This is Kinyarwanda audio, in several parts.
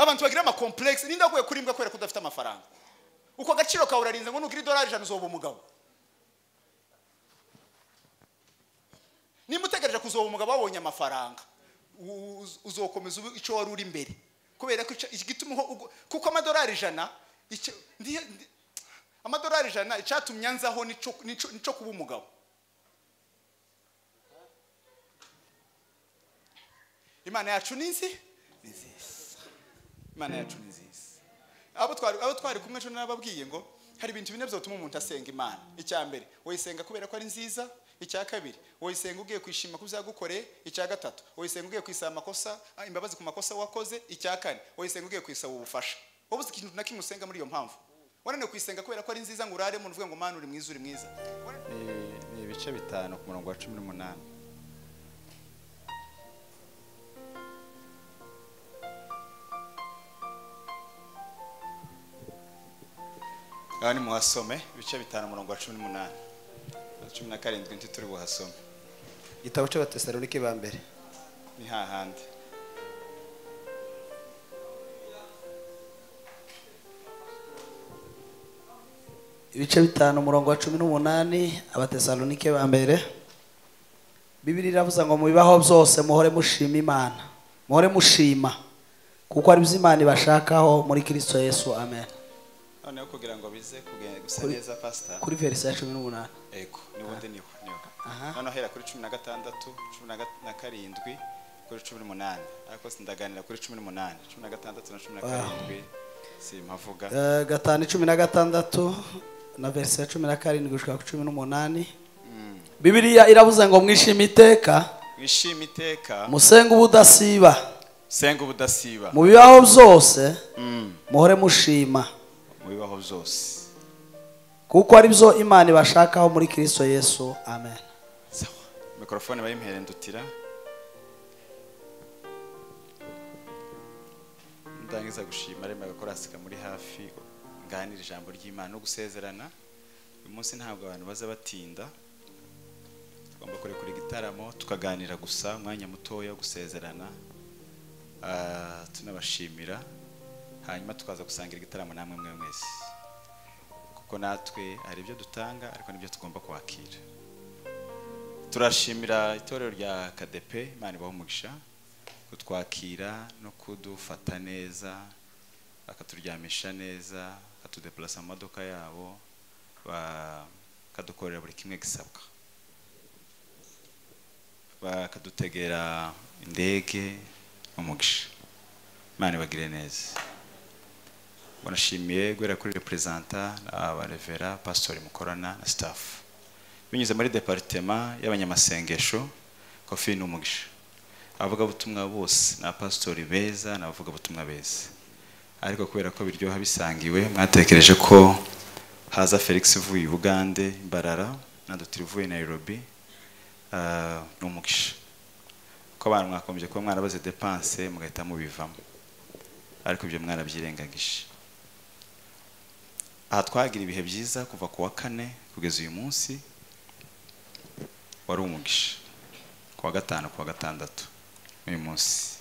Abantu bagira ama complex, ninda guye kuri imbwa kubera kudafite amafaranga. Uko agaciro kawe urarinze ngo nugira idolari 100 uzoba umugabo. Nimba utegereje kuzoba umugabo wabonye amafaranga, uzokomeza icyo wari uri imbere. Kubera ko igituma kuko amadolari 100 amadolari 100 icatumye nzaho nico kuba umugabo. Imana yacu ni nziza. Imana yacu ni nziza. Abo twari kumwe cyo nababwiye ngo hari ibintu bine byotuma umuntu asenga Imana. Icya mbere, woyisenga kubera ko ari nziza. Icya kabiri, woyisenga ugiye kwishima ku byagukoreye. Icya gatatu, woyisenga ugiye kwisaba amakosa, imbabazi ku makosa wakoze. Icya kane, woyisenga ugiye kwisaba ubufasha. Wowe uzi ikintu na kimwe usenga muri iyo mpamvu? Wananiwe kuyisenga kubera ko ari nziza ngo urare umuntu uvuge ngo Mana uri mwiza, uri mwiza. Ni ibice 5 ku murongo wa 18. Gani muhasome ibice 5 umurongo wa 18. 17 nti turi buhasome. Igitabo cy'Abatesalonike ba mbere. Ni hahandi. Ibice 5 umurongo wa 18 Abatesalonike ba mbere. Bibiliya iravuze ngo mubibaho byose muhore mushima Imana. Muhore mushima kuko ari byo Imana ibashakaho muri Kristo Yesu. Amen. Noneho kugira ngo bize gusa neza pastor kuri verse ya 18. Ego nibundi niho. Noneho hera kuri 16, 17 kuri 18. Ariko sindaganira kuri 18, 16 na 17 simpavuga. 5:16 na verse ya 17 gushika ku 18. Bibiliya iravuze ngo mwishime iteka, mwishime iteka, musenge ubudasiba, senga ubudasiba, mu bibaho byose muhore mushima. Mubibaho byose kuko ari byo Imana ibashakaho muri Kristo Yesu. Amen. Sawa, mikrofone bayimpere ndutira. Ndangiza gushima rema gakorasika muri hafi nganira ijambo ry'Imana no gusezerana. Uyu munsi ntabwo abantu baza batinda, tugomba kurekura igitaramo tukaganira gusa umwanya mutoya gusezerana, tunabashimira, hanyuma tukaza gusangira igitaramo namwe mwe mwese, kuko natwe hari ibyo dutanga ariko nibyo tugomba kwakira. Turashimira itorero rya KDP, Imana ibahe umugisha kutwakira no kudufata neza, bakaturyamisha neza, bakatudeplaza amamodoka yabo, bakadukorera buri kimwe gisabwa, bakadutegera indege. Umugisha, Imana ibagire neza. Banashimiye guhera kuri representa abarevera pastor mukorana na staff binyuze muri departement y'abanyamasengesho. Kofi n'umugisha, abavuga butumwa bose na pastor beza n'abavuga butumwa beza, ariko kubera ko biryoha bisangiwe mwatekereje ko haza Felix uvuye Bugande Mbarara na Dr. uvuye Nairobi. N'umugisha ko abantu mwakomeje kuba mwarabaze dépense mugahita mubivamo, ariko ibyo mwarabyirengagije. Aha twagira ibihe byiza kuva ku wa kane kugeza uyu munsi wari umugisha, ku wa gatanu, ku wa gatandatu, uyu munsi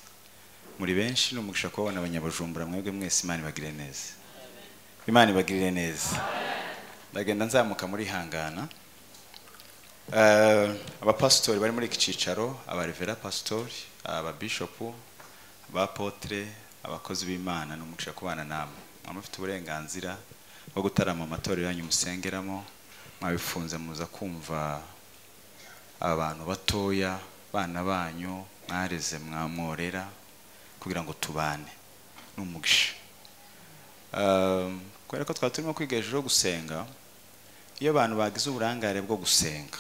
muri benshi ni umugisha kubabona abanyabujumbura mwebwe mwese. Imana ibagirire neza, Imana ibagirire neza. Ndagenda nzamuka muri hangana. Abapasitori bari muri iki cicaro, abarevera pasitori, ababishopu, abapotre, abakozi b'Imana, ni umugisha kubana namwe. Mwaba mufite uburenganzira bwo gutarama amatorero yanyu musengeramo, mwabifunze muza kumva abantu batoya, bana banyu mwareze mwamworera kugira ngo tubane, ni umugisha. Kubera ko twari turimo kwiga ejo gusenga, iyo abantu bagize uburangare bwo gusenga,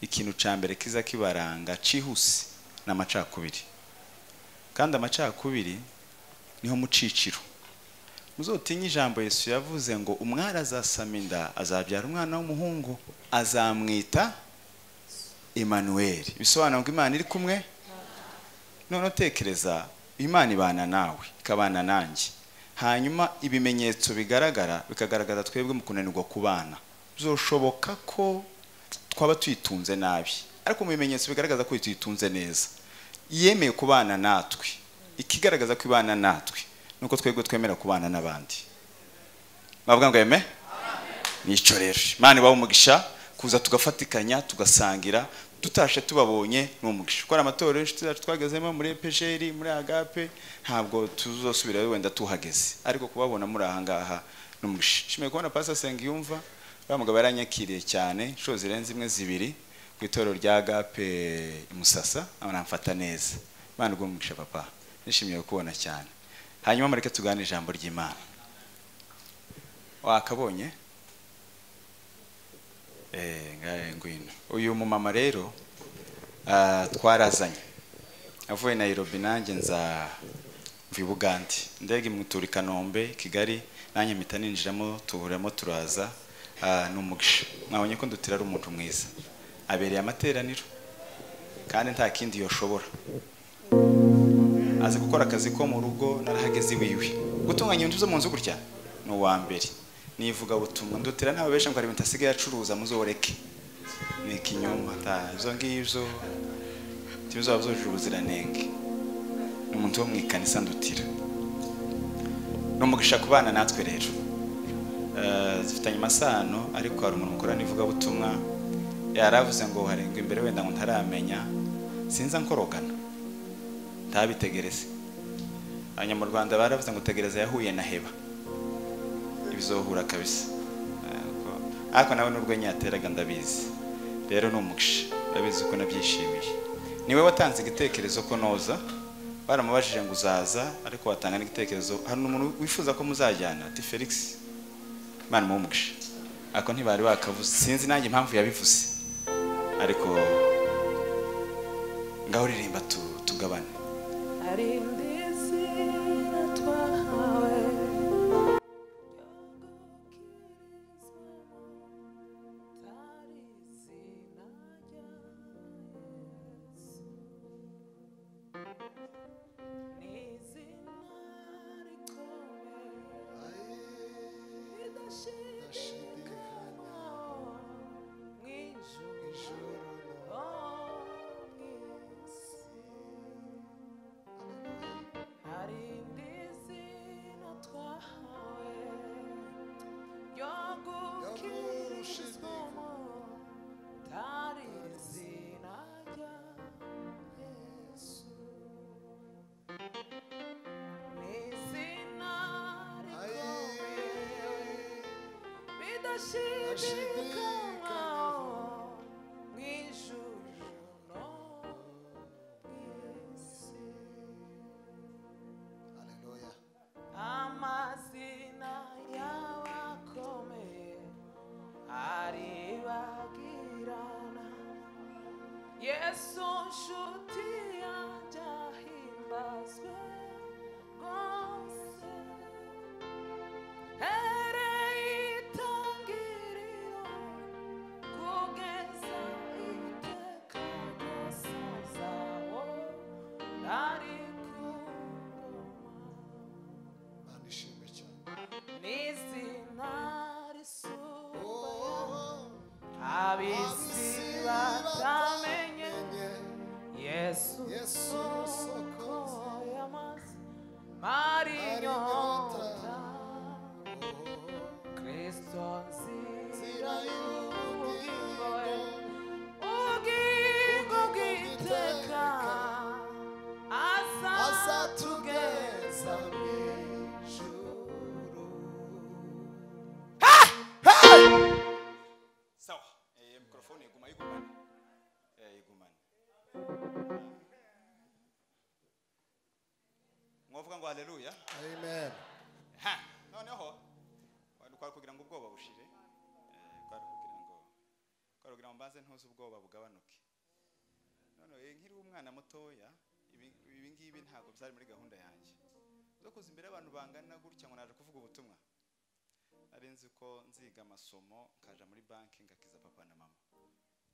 ikintu ca mbere kiza kibaranga cihuse n'amacakubiri. Kandi amacakubiri niho muciciro. Muzotinye ijambo Yesu yavuze ngo umwari azasama inda azabyara umwana w'umuhungu azamwita Emmanuel. Bisobanura ngo Imana iri kumwe. None tekereza Imana ibana nawe ikabana nanjye, hanyuma ibimenyetso bigaragara bikagaragaza twebwe mu kunanirwa kubana. Bizoshoboka ko twaba tuyitunze nabi, ariko mu bimenyetso bigaragaza ko tuyitunze neza, yemeye kubana natwe. Ikigaragaza ko ibana natwe Nuko twebwe twemera kubana n'abandi. Bavuga ngo amen. Nico rero Imana ibahe umugisha kuza tugafatikanya tugasangira tutashe tubabonye n'umugisha. Ko amatorero inshuti zacu twagezemo muri EPGR muri Agape ntabwo tuzosubira wenda tuhageze, ariko kubabona muri aha ngaha n'umugisha. Nshimiye kubona Pastor Sengiyumva, uriya mugabo yaranyakiriye cyane inshuro zirenze imwe zibiri ku itorero rya Agape i Musasa, anamfata neza. Imana iguhe umugisha papa, nishimiye kubona cyane. Hanyuma mureke tuganire ijambo ry'Imana. Wakabonye? Ngaye ngwino. Uyu mumama rero twarazanye avuye Nairobi, nanjye nza mva i Bugande, ndege imutura i Kanombe Kigali, nanjye mpita ninjiramo tuhuramo turaza. Ni umugisha. Mwabonye ko ndutira ari umuntu mwiza, abereye amateraniro kandi nta kindi yoshobora. Azi gukora akazi ko mu rugo, narahageze iwiwe. Gutunganya ibintu byo mu nzu gutya ni uwa mbere. Nivuga butumwa ndutira ntawe besha ngo hari ibintu asigaye acuruza muzoreke. Ni ikinyoma ta izo ngibyo tibizaba byujuje ubuziranenge. Ni umuntu wo mu ikanisa ndutira. Ni umugisha kubana natwe rero. Zifitanye amasano, ariko hari umuntu mukora nivuga butumwa yaravuze ngo harenga imbere wenda ngo ntaramenya sinza nkorogana ntabitegereze. Abanyamurwanda baravuze ngo tegereza yahuye na heba ibizohura kabisa. Ariko nawe n'urwenya yateraga ndabizi. Rero ni umugisha, ndabizi ko nabyishimiye. Niwe watanze igitekerezo ko noza, baramubajije ngo uzaza, ariko watanga n'igitekerezo hari umuntu wifuza ko muzajyana ati Felix Imana imuhe umugisha. Ako ntibari bakavuze, sinzi nanjye impamvu yabivuze, ariko ngaho ririmba tugabane. Haleluya. Amen. Ha, noneho kwari kugira ngo ubwoba bushire, kwari kugira ngo mbanze ntuze ubwoba bugabanuke. None nkiri umwana mutoya ibi ngibi ntago byari muri gahunda yanjye zo kuza imbere abantu bangana gutya ngo naje kuvuga ubutumwa. Nari nzi ko nziga amasomo nkaja muri banki ngakiza papa na mama,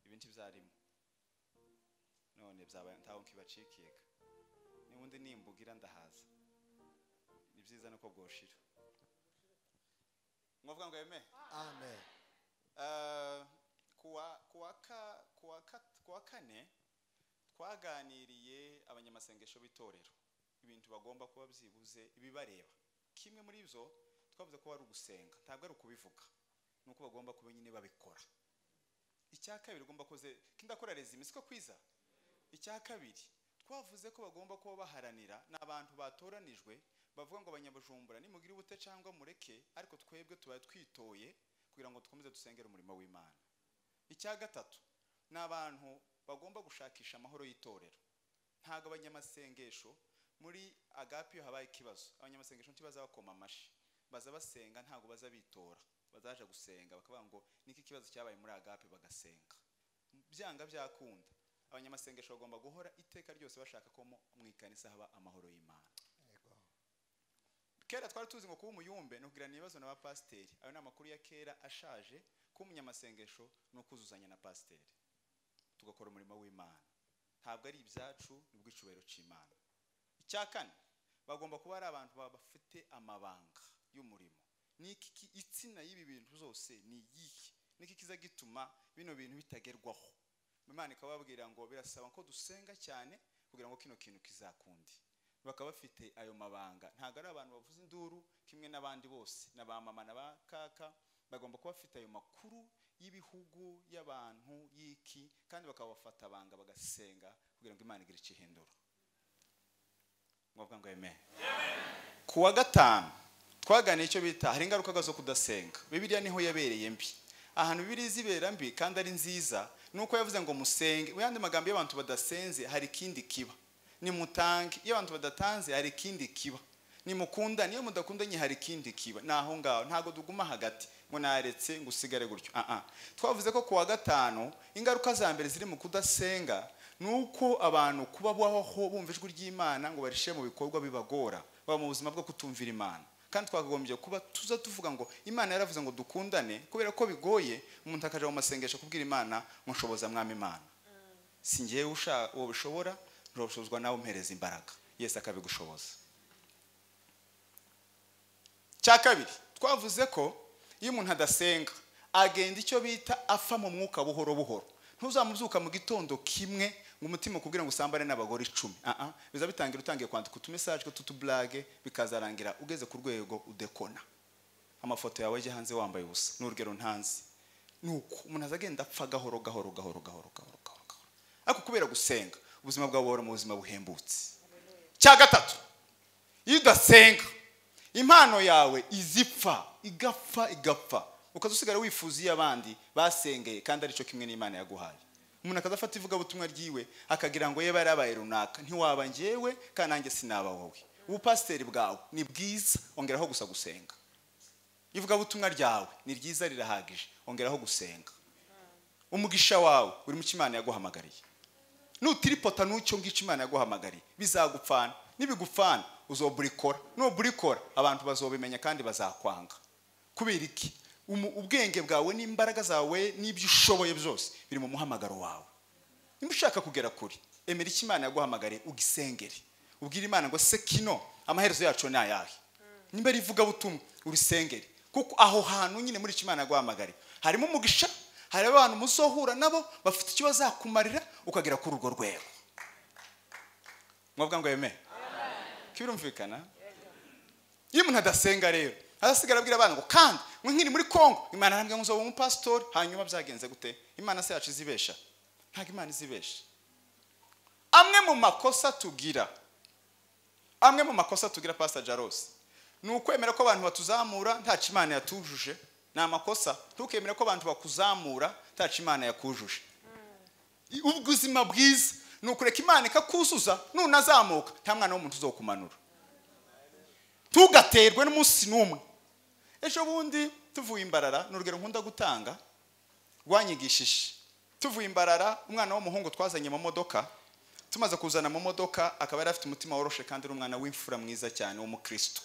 ibi ntibyarimo. None byabaye ntaho nkibacikiyeka, nibundi nimbugira ndahaza. Ni byiza nuko bwoshira. Mwavuga ngo amen. Amen. Kuwa kane twaganiriye abanyamasengesho b'itorero. Ibintu bagomba kuba byibuze ibibareba. Kimwe muri ibyo twavuze ko ari ugusenga, ntabwo ari ukubivuga, nuko bagomba kuba nyine babikora. Icya kabiri ugomba koze kindakora resume siko kwiza. Icya kabiri twavuze ko bagomba kuba baharanira n'abantu batoranijwe bavuga ngo abanyabujumbura nimugire ubute cyangwa mureke, ariko twebwe tubaye twitoye kugira ngo dukomeze dusengere umurimo w'Imana. Icya gatatu ni abantu bagomba gushakisha amahoro y'itorero. Ntago abanyamasengesho muri agape iyo habaye ikibazo, abanyamasengesho ntibaza bakoma amashi, baza basenga, ntago baza bitora, bazaje gusenga bakavuga ngo niki kibazo cyabaye muri agape, bagasenga byanga byakunda. Abanyamasengesho bagomba guhora iteka ryose bashaka ko mu ikanisa haba amahoro y'Imana. Kera twari tuzi ngo kuba umuyumbe no kugirana ibibazo na pasiteri, ayo ni amakuru ya kera ashaje. Kuba umunyamasengesho no kuzuzanya na pasiteri tugakora umurimo w'Imana, ntabwo ari ibyacu, ni ubw'icubahiro cy'Imana. Icya kane bagomba kuba ari abantu bafite amabanga y'umurimo. Niki itsina y'ibi bintu zose ni iyihe? Niki kiza gituma bino bintu bitagerwaho? Imana ikababwira ngo birasaba ko dusenga cyane kugira ngo kino kintu kizakundi. Bakaba bafite ayo mabanga. Ntabwo ari abantu bavuza induru kimwe n'abandi bose, na ba mama na ba kaka, bagomba kuba bafite ayo makuru y'ibihugu, y'abantu, y'iki, kandi bakaba bafata abanga bagasenga kugira ngo Imana igire icihindura. Mwavuga ngo amen. Kuwa gatanu twaganiye icyo bita hari ingaruka zo kudasenga. Bibiliya niho yabereye mbi. Ahantu Bibiliya izibera mbi kandi ari nziza nuko yavuze ngo musenge. Mu yandi magambo, iyo abantu badasenze hari ikindi kiba. Nimutange, iyo abantu badatanze hari ikindi kiba. Nimukunda, niyo mudakundanye hari ikindi kiba. Naho ngaho ntago duguma hagati ngo naretse ngo usigare gutyo. Twavuze ko kuwa gatanu ingaruka za mbere ziri mu kudasenga nuko abantu kuba baho bumva ijwi ry'Imana ngo barishe mu bikorwa bibagora, baba mu buzima bwo kutumvira Imana. Kandi twakagombye kuba tuza tuvuga ngo Imana yaravuze ngo dukundane, kubera ko bigoye umuntu akaja mu masengesho kubwira Imana ngo nshoboza mwami Imana. Si ngewe uwo bishobora, nshobozwa nawe umpereza imbaraga. Yesu akabigushoboza. Cya kabiri twavuze ko iyo umuntu adasenga agenda icyo bita afa mu mwuka buhoro buhoro. Ntuzamuzuka mu gitondo kimwe ngo umutima ukubwira ngo usambane n'abagore 10. Biza bitangira utangiye kwandika utu message tutu blague, bikazarangira ugeze ku rwego udekona. Amafoto yawe ajye hanze wambaye ubusa. N'urugero ntanzi. Nuko umuntu azagenda apfa gahoro gahoro gahoro gahoro gahoro gahoro. Ariko kubera gusenga ubuzima bwawe buhora mu buzima buhembutse. Cya gatatu, iyo udasenga impano yawe izipfa, igapfa igapfa, ukazusigara wifuza iyo abandi basengeye kandi arico kimwe n'Imana yaguhaye. Umuntu akazafata ivuga butumwa ryiwe akagira ngo yeba yarabaye runaka, ntiwaba njyewe kandi nanjye sinaba wowe. Ubupasiteri bwawe ni bwiza, ongeraho gusa gusenga. Ivuga butumwa ryawe ni ryiza rirahagije, ongeraho gusenga. Umugisha wawe uri mu Imana yaguhamagariye. Nutiripota n'ucyo ngico Imana yaguhamagariye bizagupfana, nibigupfana uzoburikora, nuburikora abantu bazobimenya kandi bazakwanga. Kubera iki? Ubwenge bwawe n'imbaraga zawe n'ibyo ushoboye byose biri mu muhamagaro wawe. Nimba ushaka kugera kuri emera icyo Imana yaguhamagariye ugisengere, ubwire Imana ngo se kino amaherezo yacu ni ayahe. Nimba ari ivuga butumwa urisengere, kuko aho hantu nyine muri icyo Imana yaguhamagariye harimo umugisha, hari abantu muzohura nabo bafite icyo bazakumarira ukagera kuri urwo rwego. Mwavuga ngo amen. Kirumvikana? Iyo umuntu adasenga rero azasigara abwira abana ngo kandi mwe nkiri muri Kongo Imana arambwira ngo nzoba umupastori, hanyuma byagenze gute? Imana se yacu izibesha? Ntabwo Imana izibesha. Amwe mu makosa tugira, amwe mu makosa tugira Pastor Jaros, ni ukwemera ko abantu batuzamura ntaco Imana yatujuje. Ni amakosa. Ntukemera ko abantu bakuzamura ntaco Imana yakujuje. Ubuzima bwiza ni ukureka Imana ikakuzuza, nunazamuka nta mwana w'umuntu uzokumanura. Tugaterwe n'umunsi n'umwe. Ejo bundi tuvuye Imbarara, n'urugero nkunda gutanga rwanyigishije. Tuvuye Imbarara, umwana w'umuhungu twazanye mu modoka, tumaze kuzana mu modoka akaba yari afite umutima woroshe kandi ari umwana w'imfura mwiza cyane w'umukristo.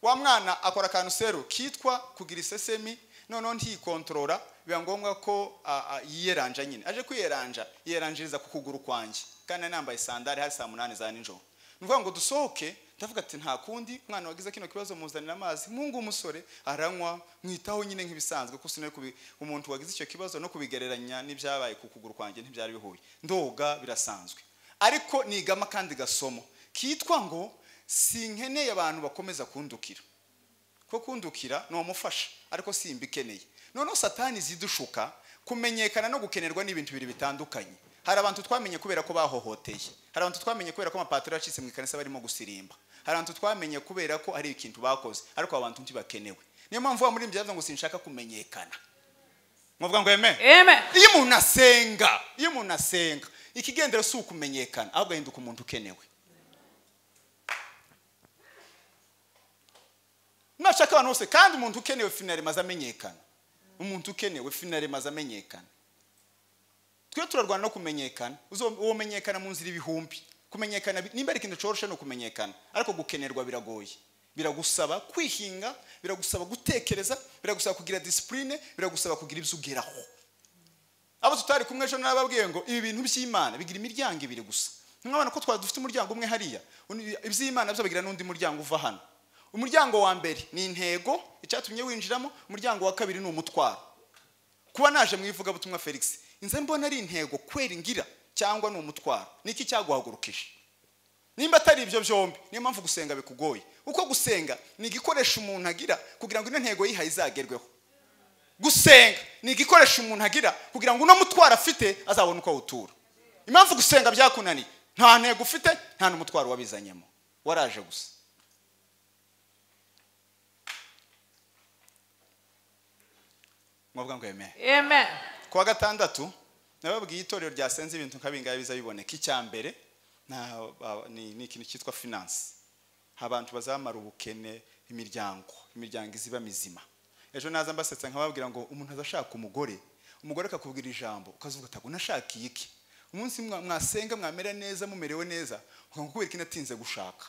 Wa mwana akora akantu seru kitwa kugira isesemi, noneho ntiyikontorora, biba ngombwa ko yiyeranja nyine. Aje kwiyeranja, yiyeranjiriza ku kuguru kwanjye, kandi nambaye sandari hari saa 8 za nijoro. Nuvuga ngo dusohoke, ndavuga ati nta kundi, umwana wagize kino kibazo muzanira amazi, mungu umusore aranywa, mwitaho nyine nk'ibisanzwe, kuko sinari umuntu wagize icyo kibazo no kubigereranya n'ibyabaye ku kuguru kwanjye ntibyari bihuye. Ndoga birasanzwe. Ariko nigama kandi gasomo. Kitwa ngo sinkeneye abantu bakomeza kundukira. Ko kundukira no mufasha ariko simbikeneye. Noneho Satani zidushuka kumenyekana no gukenerwa n'ibintu bibiri bitandukanye. Hari abantu twamenye kubera ko bahohoteye. Hari abantu twamenye kubera ko amapatro yacitse mu ikanisa barimo gusirimba. Hari abantu twamenye kubera ko ari ikintu bakoze ariko abantu ntibakenewe. Niyo mpamvu wa muri mbyavuze ngo sinshaka kumenyekana. Muvuga ngo amen. Amen. Iyo umuntu asenga ikigendera si ukumenyekana ahubwo ahinduka umuntu ukenewe. Nashaka abantu bose kandi umuntu ukenewe finale maze amenyekana. Umuntu ukenewe finale maze amenyekana. Twe turarwana no kumenyekana. Uwo menyekana mu nzira ibihumbi. Kumenyekana nimba ari ikintu coroshe no kumenyekana ariko gukenerwa biragoye. Biragusaba kwihinga, biragusaba gutekereza, biragusaba kugira discipline, biragusaba kugira ibyo ugeraho. Abo tutari kumwe ejo narababwiye ngo ibi bintu by'Imana bigira imiryango ibiri gusa. Mwabona ko twari dufite umuryango umwe hariya. Iby'Imana byo bigira n'undi muryango uva hano. Umuryango wa mbere ni intego icyatumye winjiramo, umuryango wa kabiri ni umutwaro. Kuba naje mu ivuga butumwa Felix, inze mbona ari intego kwera ngira cyangwa ni umutwaro. Niki cyaguhagurukije? Nimba atari ibyo byombi, niyo mpamvu gusenga bikugoye. Uko gusenga ni igikoresho umuntu agira kugira ngo ino ntego yihaye izagerweho. Gusenga ni igikoresho umuntu agira kugira ngo uno mutwaro afite azabone uko awutura. Impamvu gusenga byakunaniye, nta ntego ufite, nta n'umutwaro wabizanyemo. Waraje gusa. Mwavuga ngo amen. Amen. Kuwa gatandatu nababwiye itorero ryasenze ibintu nkabingaye bizabiboneka. Icya mbere ni ikintu cyitwa finance. Abantu bazamara ubukene, imiryango iziba mizima. Ejo naza mbasetsa nkababwira ngo umuntu azashaka umugore, umugore akakubwira ijambo ukazuvuga ati nashakiye iki. Umunsi mwasenga mwamera neza mumerewe neza ukakubwira kinatinze gushaka.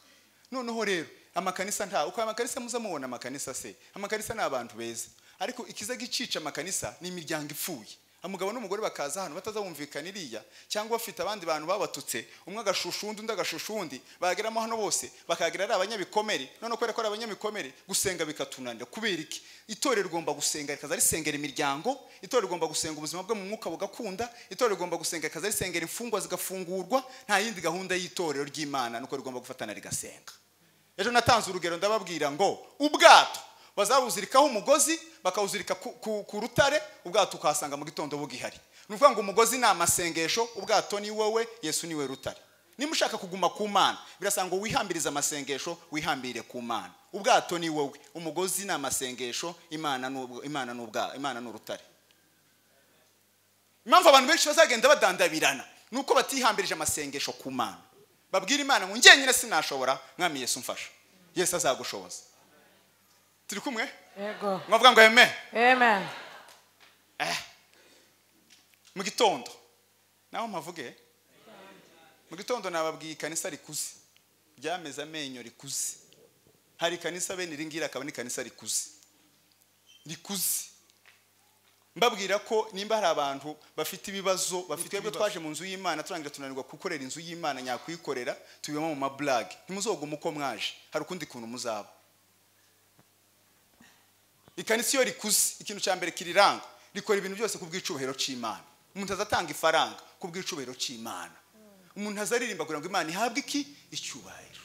Noneho rero amakanisa nta uko amakanisa muzamubona amakanisa se amakanisa ni abantu beza ariko ikiza gicica amakanisa ni imiryango ipfuye. Umugabo n'umugore bakaza hano batazabumvikana iriya cyangwa bafite abandi bantu babatutse umwe agashusha undi undi agashusha undi bageramo hano bose bakagira ari abanyabikomere. None kubera ko ari abanyabikomere gusenga bikatunanira. Kubera iki? Itorero rigomba gusenga rikaza risengera imiryango, itorero rigomba gusenga ubuzima bwo mu mwuka bugakunda, itorero rigomba gusenga rikaza risengera imfungwa zigafungurwa. Nta yindi gahunda y'itorero ry'Imana nuko rigomba gufatana rigasenga. Ejo natanze urugero ndababwira ngo ubwato bazabuzirikaho umugozi bakawuzirika ku rutare, ubwato ukasanga mu gitondo bugihari. Nuvuga ngo umugozi ni amasengesho, ubwato ni wowe, Yesu ni we rutare. Niba ushaka kuguma ku Mana birasanga wihambiriza amasengesho, wihambire ku Mana. Ubwato ni wowe, umugozi ni amasengesho, Imana ni urutare. Impamvu abantu benshi bazagenda badandabirana nuko batihambirije amasengesho ku Mana. Babwira Imana ngo njye nyine sinashobora, mwami Yesu mfasha. Yesu azagushoboza. Turi kumwe? Yego. Mwavuga ngo amen. Amen. Mu gitondo naho mpavuge, mu gitondo nababwiye ikanisa rikuze ryameze amenyo rikuze. Hari ikanisa bene iringira akaba ni ikanisa rikuze rikuze. Mbabwira ko nimba hari abantu bafite ibibazo bafite ibyo twaje mu nzu y'Imana turangira tunanirwa kukorera inzu y'Imana nyakwikorera tubibamo mu mablage. Ntimuzoguma uko mwaje, hari ukundi kuntu muzaba. Ikanisa iyo rikuze ikintu cya mbere kiriranga rikora ibintu byose ku bw'icubahiro cy'Imana. Umuntu azatanga ifaranga ku bw'icubahiro cy'Imana. Umuntu azaririmba kugira ngo Imana ihabwe iki icyubahiro.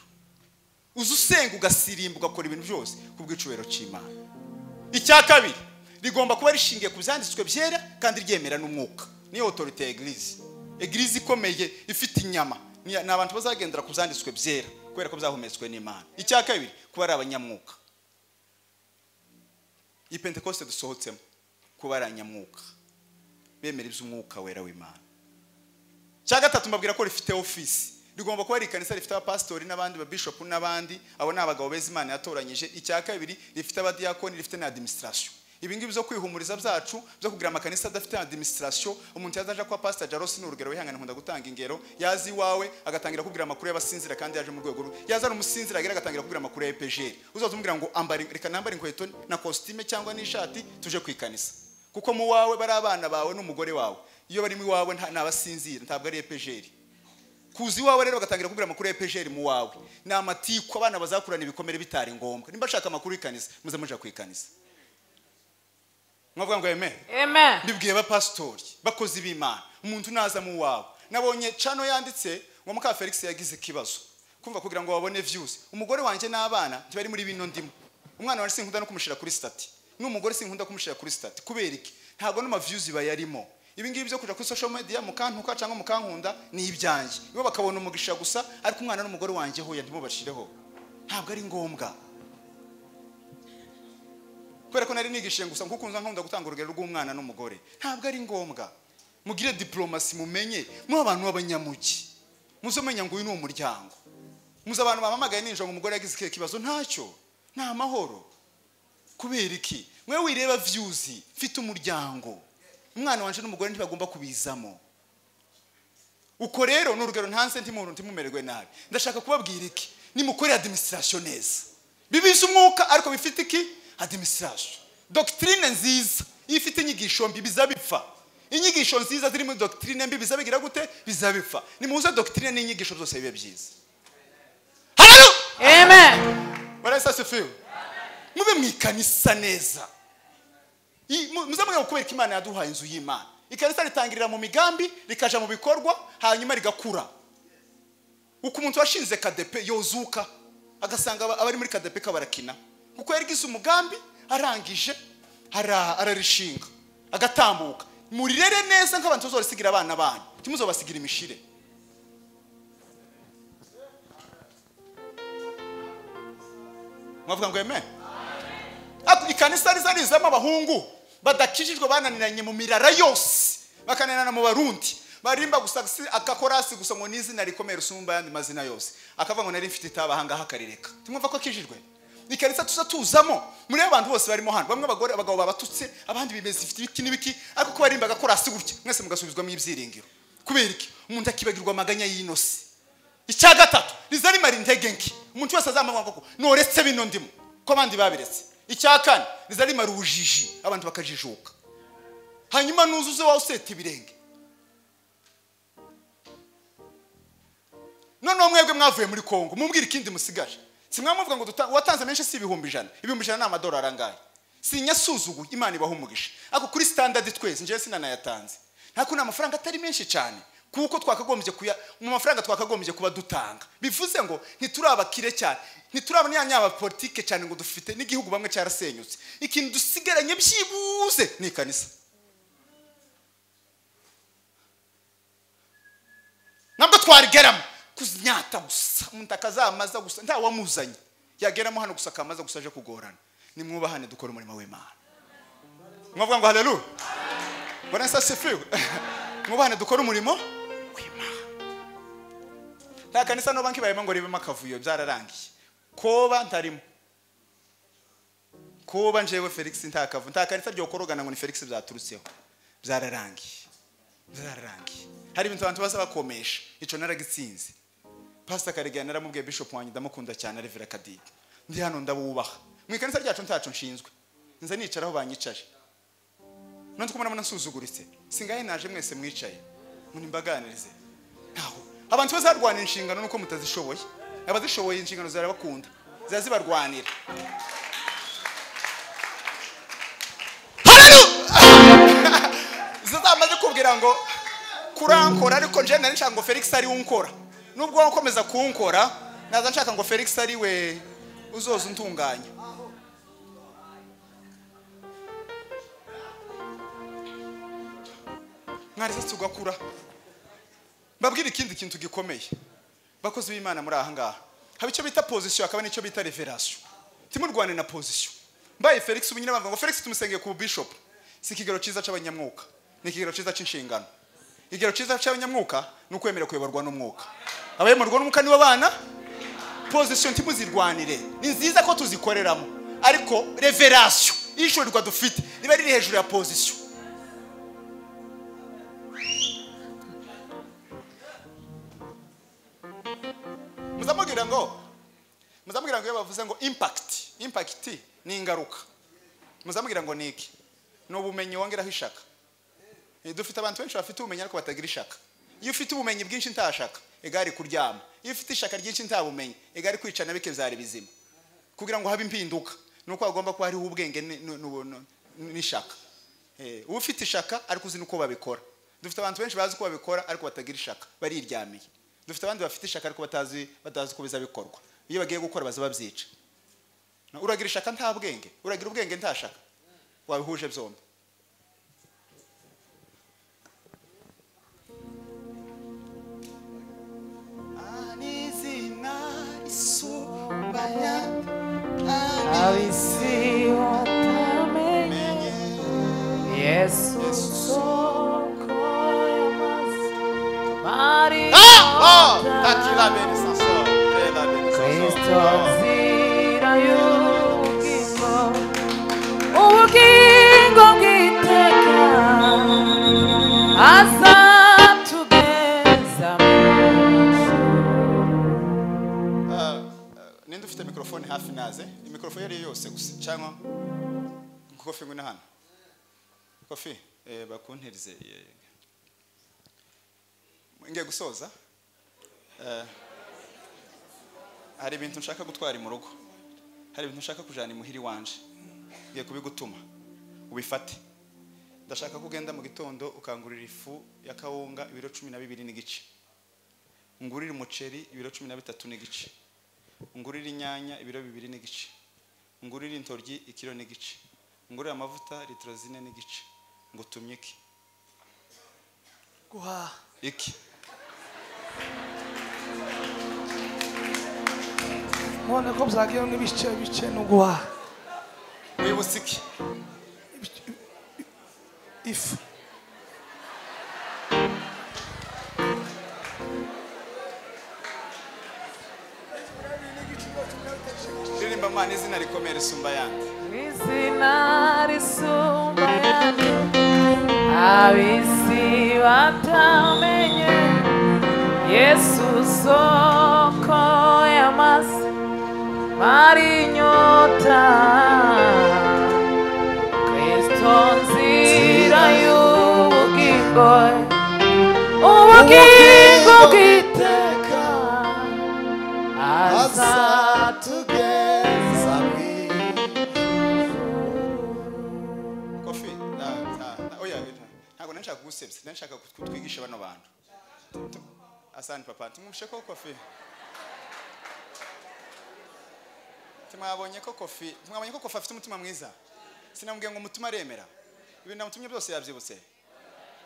Uzusenga ugasirimba ugakora ibintu byose ku bw'icubahiro cy'Imana. Icya kabiri rigomba kuba rishingiye ku byanditswe byera kandi ryemera n'umwuka. Niyo autorité ya église. Église ikomeye ifite inyama ni abantu bazagendera ku byanditswe byera kubera ko byahumetswe n'Imana. Icya kabiri kuba ari abanyamwuka. Iyi Pentecoste dusohotsemo kuba ari abanyamwuka bemera iby'umwuka wera w'Imana. Cya gatatu mbabwira ko rifite office. Rigomba kuba ari ikanisa rifite abapastori n'abandi babishop n'abandi, abo ni abagabo beza Imana yatoranyije. Icya kabiri rifite abadiakoni, rifite na administration. Ibi ngibi byo kwihumuriza byacu byo kugira amakanisa adafite administration, umuntu yazaje kwa Pastor Jaros ni urugero wihangana nkunda gutanga ingero, yazi iwawe agatangira kubwira amakuru y'abasinzira kandi yaje mu rwego rwe. Yaza umusinzira agera agatangira kubwira amakuru ya EPG. Uzaza umubwira ngo ambara reka nambara inkweto na costume cyangwa n'ishati tuje kwikanisa. Kuko mu wawe bari abana bawe n'umugore wawe. Iyo bari mu wawe nta basinzira ntabwo ari EPG. Kuzi wawe rero bagatangira kubwira amakuru ya EPG mu wawe. Ni amatiku abana bazakurana ibikomere bitari ngombwa. Nimba shaka amakuru y'ikanisa muze muja kwikanisa. Mwavuga ngo amen. Amen. Ndibwiye abapastori bakozi b'Imana, umuntu naza mu wawe. Nabonye chano yanditse ngo muka Felix yagize ikibazo. Kumva kugira ngo babone views. Umugore wanje n'abana ntibari muri bino ndimo. Umwana wanje sinkunda no kumushira kuri status. N'umugore sinkunda kumushira kuri status. Kubera iki? Ntago no ma views bayarimo. Ibi ngibi byo kuja kuri social media mukantuka cyangwa mukankunda ni ibyanjye. Ibo bakabona umugisha gusa, ariko umwana n'umugore wanje hoya ntimubashireho. Ntabwo ari ngombwa. Kubera ko nari nigishiye gusa nkukunza nkunda gutanga urugero rw'umwana n'umugore. Ntabwo ari ngombwa. Mugire diplomasi mumenye, mu abantu b'abanyamugi. Muzomenya ngo uyu ni umuryango. Muza abantu bamamagaye ninjo ngo umugore yagize ikihe kibazo ntacyo. Nta mahoro. Kubera iki? Mwe wireba views, mfite umuryango. Umwana wanje n'umugore ntibagomba kubizamo. Uko rero n'urugero ntanse ntimuntu ntimumererwe nabi. Ndashaka kubabwira iki? Nimukore administration neza. Bibiza umwuka ariko bifite iki? Administration. Doctrine nziza ifite inyigisho mbi bizabipfa. Inyigisho nziza ziri muri doctrine mbi bizabigira gute? Bizabipfa. Nimuze doctrine n'inyigisho byose bibe byiza. Hallelujah. Amen. Bwana Yesu asifiwe. Mube mwikanisa neza. Muzamwe kubera Imana yaduhaye inzu y'Imana. Ikanisa ritangirira mu migambi, rikaja mu bikorwa, hanyuma rigakura. Uko umuntu washinze KDP yozuka agasanga abari muri KDP kabarakina. Kuko yarigize umugambi arangije ararishinga agatambuka. Murirere neza nk'abantu bazorisigira abana banyu. Timuzobasigira imishire. Mwavuga ngo amen. Ikanisa rizarizamo abahungu badakijijwe bananiranye mu mirara yose, bakananirana mu Barundi, barimba gusa akakorasi gusa ngo n'izina rikomeye rusumba yandi mazina yose, akavuga ngo nari mfite itaba ahangaha akarireka. Timwumva ko akijijwe? Ikanisa tuza tuzamo muri abantu bose barimo hano, bamwe abagore abagabo babatutse, abandi bimeze ifite ibiki n'ibiki, ariko ko barimba agakorasi gutya mwese mugasubizwamo ibyiringiro. Kubera iki? Umuntu akibagirwa amaganya y'inosi. Icya gatatu rizarimara intege nke. Umuntu wese azamanga ko noretse bino ndimo ko abandi babiretse. Icya kane rizarimara ubujiji, abantu bakajijuka. Hanyuma nuzuze wa useta ibirenge. None mwebwe mwavuye muri Kongo, mumbwira ikindi musigaje. Simwamuvuga ngo watanze menshi si 100,000. 100,000 ni amadolari angahe? Sinyasuzuguye, Imana ibaho umugisha. Ariko kuri standard twese njewe sinanayatanze. Ntako ni amafaranga atari menshi cyane. Kuko twakagombye kuya mu mafaranga twakagombye kuba dutanga. Bivuze ngo ntiturabakire cyane, ntiturabona yanyaba politike cyane ngo dufite n'igihugu bamwe cyarasenyutse. Ikintu dusigaranye byibuze ni kanisa. Nabwo twarigeramo kuzinyata gusa, umuntu akazamaza gusa nta wamuzanye. Yageramo hano gusa akamaza gusa aje kugorana. Nimwubahane dukora umurimo w'Imana. Mwavuga ngo haleluya. Bwana Yesu asifiwe. Mwubahane dukora umurimo w'Imana. Nta kanisa no banki bayemo ngo ribemo akavuyo byararangiye. Koba ntarimo. Koba njewe Felix ntakavu. Nta kanisa ryo korogana ngo ni Felix byaturutseho. Byararangiye. Byararangiye. Hari ibintu abantu baza bakomesha. Ico naragitsinze. Pastor Karegeya naramubwiye Bishop wanjye ndamukunda cyane Reverend Kadidi. Ndi hano ndabubaha. Mu kanisa ryacu ntacu nshinzwe. Nza nicaraho banyicaje. None ko murabona nsuzuguritse. Singaye naje mwese mwicaye. Munimbaganirize. Ntaho. Abantu bazarwana inshingano nuko mutazishoboye. Abazishoboye inshingano zarabakunda. Zazibarwanira. Hallelujah! Zazamaze kubwira ngo kurankora ariko nje nari nshaka ngo Felix ari unkora. Nubwo wakomeza kunkora, naza nshaka ngo Felix ari we uzoza untunganya. Mwarize tugakura. Mbabwira ikindi kintu gikomeye. Bakozi b'Imana muri aha ngaha. Haba icyo bita position akaba n'icyo bita revelation. Timurwane na position. Mbaye Felix ubunyine bavuga ngo Felix tumusengeye ku bishop. Si ikigero cyiza c'abanyamwuka, ni ikigero cyiza c'inshingano. Ikigero cyiza c'abanyamwuka ni ukwemera kuyoborwa n'umwuka. Abayoborwa n'umwuka nibo bana. Position timuzirwanire. Ni nziza ko tuzikoreramo, ariko revelation ishorirwa dufite niba riri hejuru ya position. Muzamubwira ngo iyo bavuze ngo impact ni ingaruka. Muzamubwira ngo ni iki? Ni ubumenyi wongeraho ishaka. Dufite abantu benshi bafite ubumenyi ariko batagira ishaka. Iyo ufite ubumenyi bwinshi ntashaka, egari kuryama. Iyo ufite ishaka ryinshi nta bumenyi, egari kwicana bike byari bizima. Kugira ngo habe impinduka nuko agomba kuba hariho ubwenge n'ishaka. Ufite ishaka ariko uzi nuko babikora. Dufite abantu benshi bazi ko babikora ariko batagira ishaka, bariryamiye. Dufite abandi bafite ishaka ariko batazi ko bizabikorwa. Iyo bagiye gukora baza babyica. Uragira ishaka nta bwenge, uragira ubwenge nta shaka. Wabihuje byombi. Ab'isi batamenye Yesu soko y'amazi Kristo nzira y'ubugingo, ubugingo bw'iteka azatugeza mu ijuru. Ninde ufite mikrofone hafi naze? Imikrofone yari yose gusa cyangwa kofi ngwino hano. Kofi bakunterize ngiye gusoza. Hari ibintu nshaka gutwara mu rugo, hari ibintu nshaka kujana imuhiri wanje, ngiye kubigutuma ubifate. Ndashaka kugenda mu gitondo ukangurira ifu ya kawunga ibiro 12.5, ungurira umuceri ibiro 13.5, ungurira inyanya ibiro 2.5, ungurira intoryi ikiro n'igice, ungurira amavuta litiro 4.5. Ngutumye iki? Guhaha iki? None ko byagiye n'ibice bice no guhaha. Wibutse iki? Ifu. Ririmba Mana izina rikomeye risumba ayandi. Izina risumba ayandi, ab'isi batamenye Yesu soko y'amazi mara inyota, Kristo nzira y'ubugingo, ubugingo bw'iteka azatugeza mu ijuru. Kofi, oya, ntabwo nashaka kugusebya, nashaka kutwigisha bano bantu. Asante papa, tumumshe ko Kofi. Tumwabonye ko Kofi, tumwabonye ko Kofi afite umutima mwiza. Sinamubwiye ngo umutima aremera. Ibintu namutumye byose yabyibutse.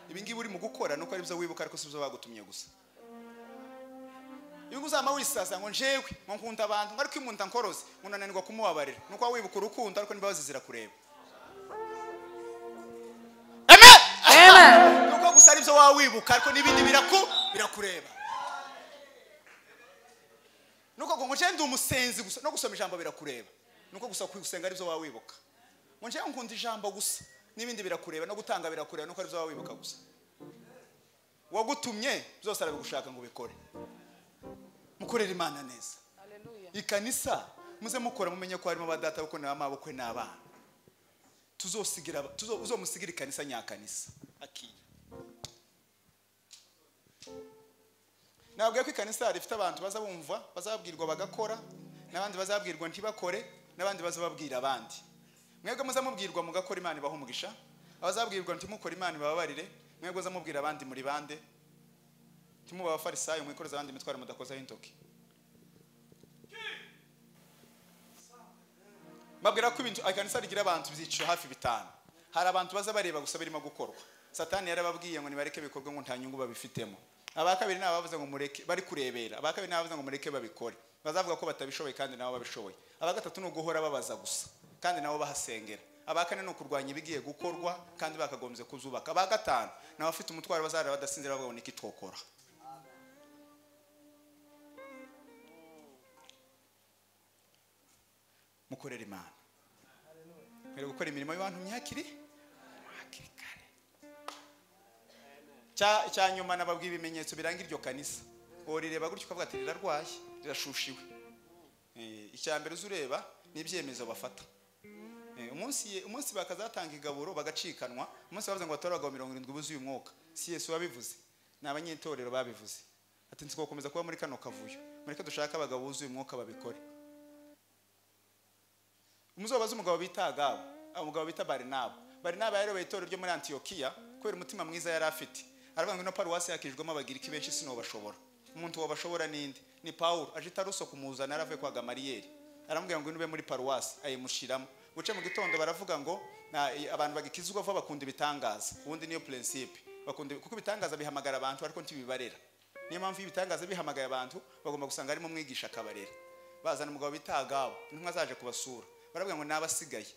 Ibi ngibi uri mu gukora nuko ari byo wibuka ariko si byo bagutumye gusa. Ibi uzama wisaza ngo njewe ngo nkunda abantu ariko imuntu ankoroze ngo nananirwa kumubabarira. Nuko wibuka urukundo ariko nimbabazi zirakureba. Amen. Amen. Nuko gusa ari byo wawibuka ariko nibindi birakureba. Nuko ngo nje ndi umusenzi gusa no gusoma ijambo birakureba. Nuko gusa kugusenga ari byo wawibuka. Ngo nje nkunda ijambo gusa nibindi birakureba no gutanga birakureba nuko ari byo wawibuka gusa. Wagutumye byose arabigushaka ngo ubikore. Mukorere Imana neza. Haleluya. Ikanisa muze mukora mumenye ko harimo abadata kuko n'abamabukwe n'abana. Tuzosigira uzomusigira ikanisa nyakanisa. Akiye. Nabwiye ko ikanisa rifite abantu bazabumva, bazabwirwa bagakora, n'abandi bazabwirwa ntibakore, n'abandi bazababwira abandi. Mwebwe muzamubwirwa mugakora Imana ibaha umugisha, abazabwirwa ntimukore Imana ibababarire, mwebwe muzamubwira abandi muri bande. Timuba abafarisayo mwikoreza abandi imitwaro mudakozaho intoki. Babwira ko ibintu ikanisa rigira abantu byiciro hafi 5. Hari abantu baza bareba gusa birimo gukorwa. Satani yarababwiye ngo nibareke bikorwe ngo nta nyungu babifitemo. Aba kabiri nabavuze ngo mureke bari kurebera, aba kabiri nabavuze ngo mureke babikore. Bazavuga ko batabishoboye kandi nabo babishoboye. Aba gatatu ni uguhora babaza gusa kandi nabo bahasengera. Aba kane ni ukurwanya ibigiye gukorwa kandi bakagombye kuzubaka. Aba gatanu nabafite umutwaro bazarara badasinzira bavuga ngo niki twokora. Mukorere Imana. Mwere gukora imirimo y'abantu myakiri hakiri kare. Cya nyuma nababwiye ibimenyetso biranga iryo kanisa. Orireba gutyo ukavuga ati rirarwaye, rirashushiwe. Icya mbere uzureba n'ibyemezo bafata. Umunsi bakazatanga igaburo bagacikanwa, umunsi bavuze ngo batore abagabo 70 buzuye umwuka. Si Yesu wabivuze, ni abanyetorero babivuze. Ati nzikokomeza kuba muri kano kavuyo. Mureke dushaka abagabo buzuye umwuka babikore. Umuzobaza umugabo bita Agabo, umugabo bita Barinaba. Barinaba yayoboye itorero ryo muri Antiokiya kubera umutima mwiza yari afite. Aravuga ngo ino paruwasi yakirijwemo abagiriki benshi sinobashobora. Umuntu wabashobora ninde? Ni Paulo aje Taruso kumuzana yaravuye kwa Gamariyeri, aramubwira ngo nube muri paruwasi, ayimushiramo. Buce mu gitondo baravuga ngo abantu bagikizwa vuba bakunda ibitangaza. Ubundi niyo principe, bakunda kuko ibitangaza bihamagara abantu ariko ntibibarera. Niyo mpamvu ibitangaza bihamagaye abantu bagomba gusanga arimo umwigisha akabarera. Bazana umugabo bita Agabo, intumwa zaje kubasura, baravuga ngo nabasigaye.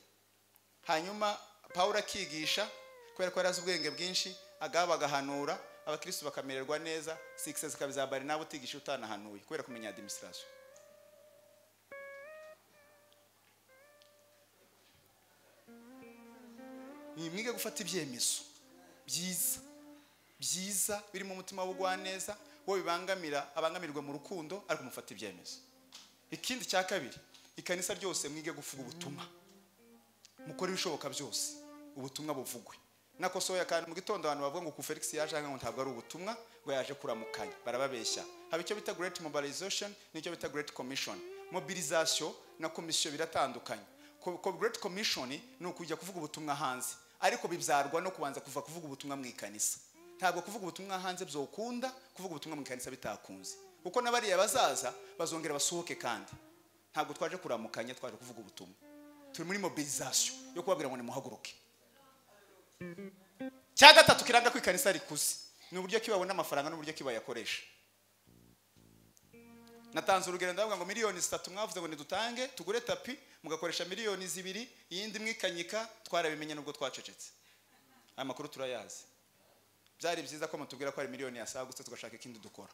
Hanyuma Paulo akigisha kubera ko yarazi ubwenge bwinshi, Agabo agahanura, abakristo bakamererwa neza, success zikaba bari nabo utigisha utanahanuye kubera kumenya administration. Ni mwige gufata ibyemezo byiza byiza biri mu mutima w'ubugwaneza, wo bibangamira abangamirwa mu rukundo, ariko mufata ibyemezo. Ikindi cya kabiri, ikanisa ryose mwige guvuga ubutumwa, mukore ibishoboka byose ubutumwa buvugwe. Nakosoya kandi mu gitondo abantu bavuga ngo ku Felix yaje ngo ntabwo ari ubutumwa, ngo yaje kuramukanya, barababeshya. Haba icyo bita great mobilization n'icyo bita great commission. Mobilisation na commission biratandukanye. Ko great commission ni ukujya kuvuga ubutumwa hanze, ariko bibyarwa no kubanza kuva kuvuga ubutumwa mu ikanisa. Ntabwo kuvuga ubutumwa hanze byokunda, kuvuga ubutumwa mu ikanisa bitakunze, kuko nabariya bazaza bazongera basohoke. Kandi ntabwo twaje kuramukanya, twaje kuvuga ubutumwa. Turi muri mobilisation yo kubabwira ngo nimuhaguruke. Cya gatatu kiranga ko ikanisa rikuze ni uburyo kibabona amafaranga n'uburyo kibayakoresha. Natanze urugero ndavuga ngo miliyoni 3 mwavuze ngo nidutange tugure tapi, mugakoresha miliyoni 2, iyindi mwikanyika. Twarabimenye nubwo twacecetse, aya makuru turayazi. Byari byiza ko mutubwira ko ari miliyoni yasagutse tugashaka ikindi dukora,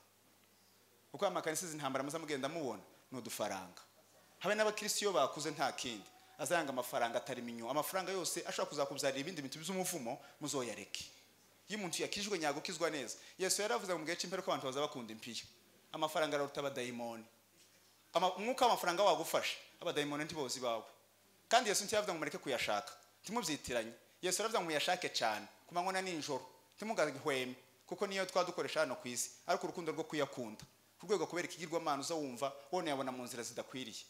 kuko amakanisa izi ntambara muza mugenda mubona ni udufaranga. Habe n'abakristo iyo bakuze nta kindi azayanga amafaranga atari minyo, amafaranga yose ashobora kuzakubyarira ibindi bintu by'umuvumo muzoyareke. Iyo umuntu yakijwe nyagukizwa neza, Yesu yaravuze mu gihe cy'imperuka abantu baza bakunda impiya. Amafaranga araruta abadayimoni. Umwuka w'amafaranga wagufasha, abadayimoni ntibozi bawe. Kandi Yesu ntiyavuze ngo mureke kuyashaka, ntimubyitiranye. Yesu yaravuze ngo muyashake cyane ku manywa na nijoro, ntimugahweme, kuko niyo twadukoresha hano ku isi, ariko urukundo rwo kuyakunda ku rwego kubera ikigirwamana uza wumva wone yabona mu nzira zidakwiriye.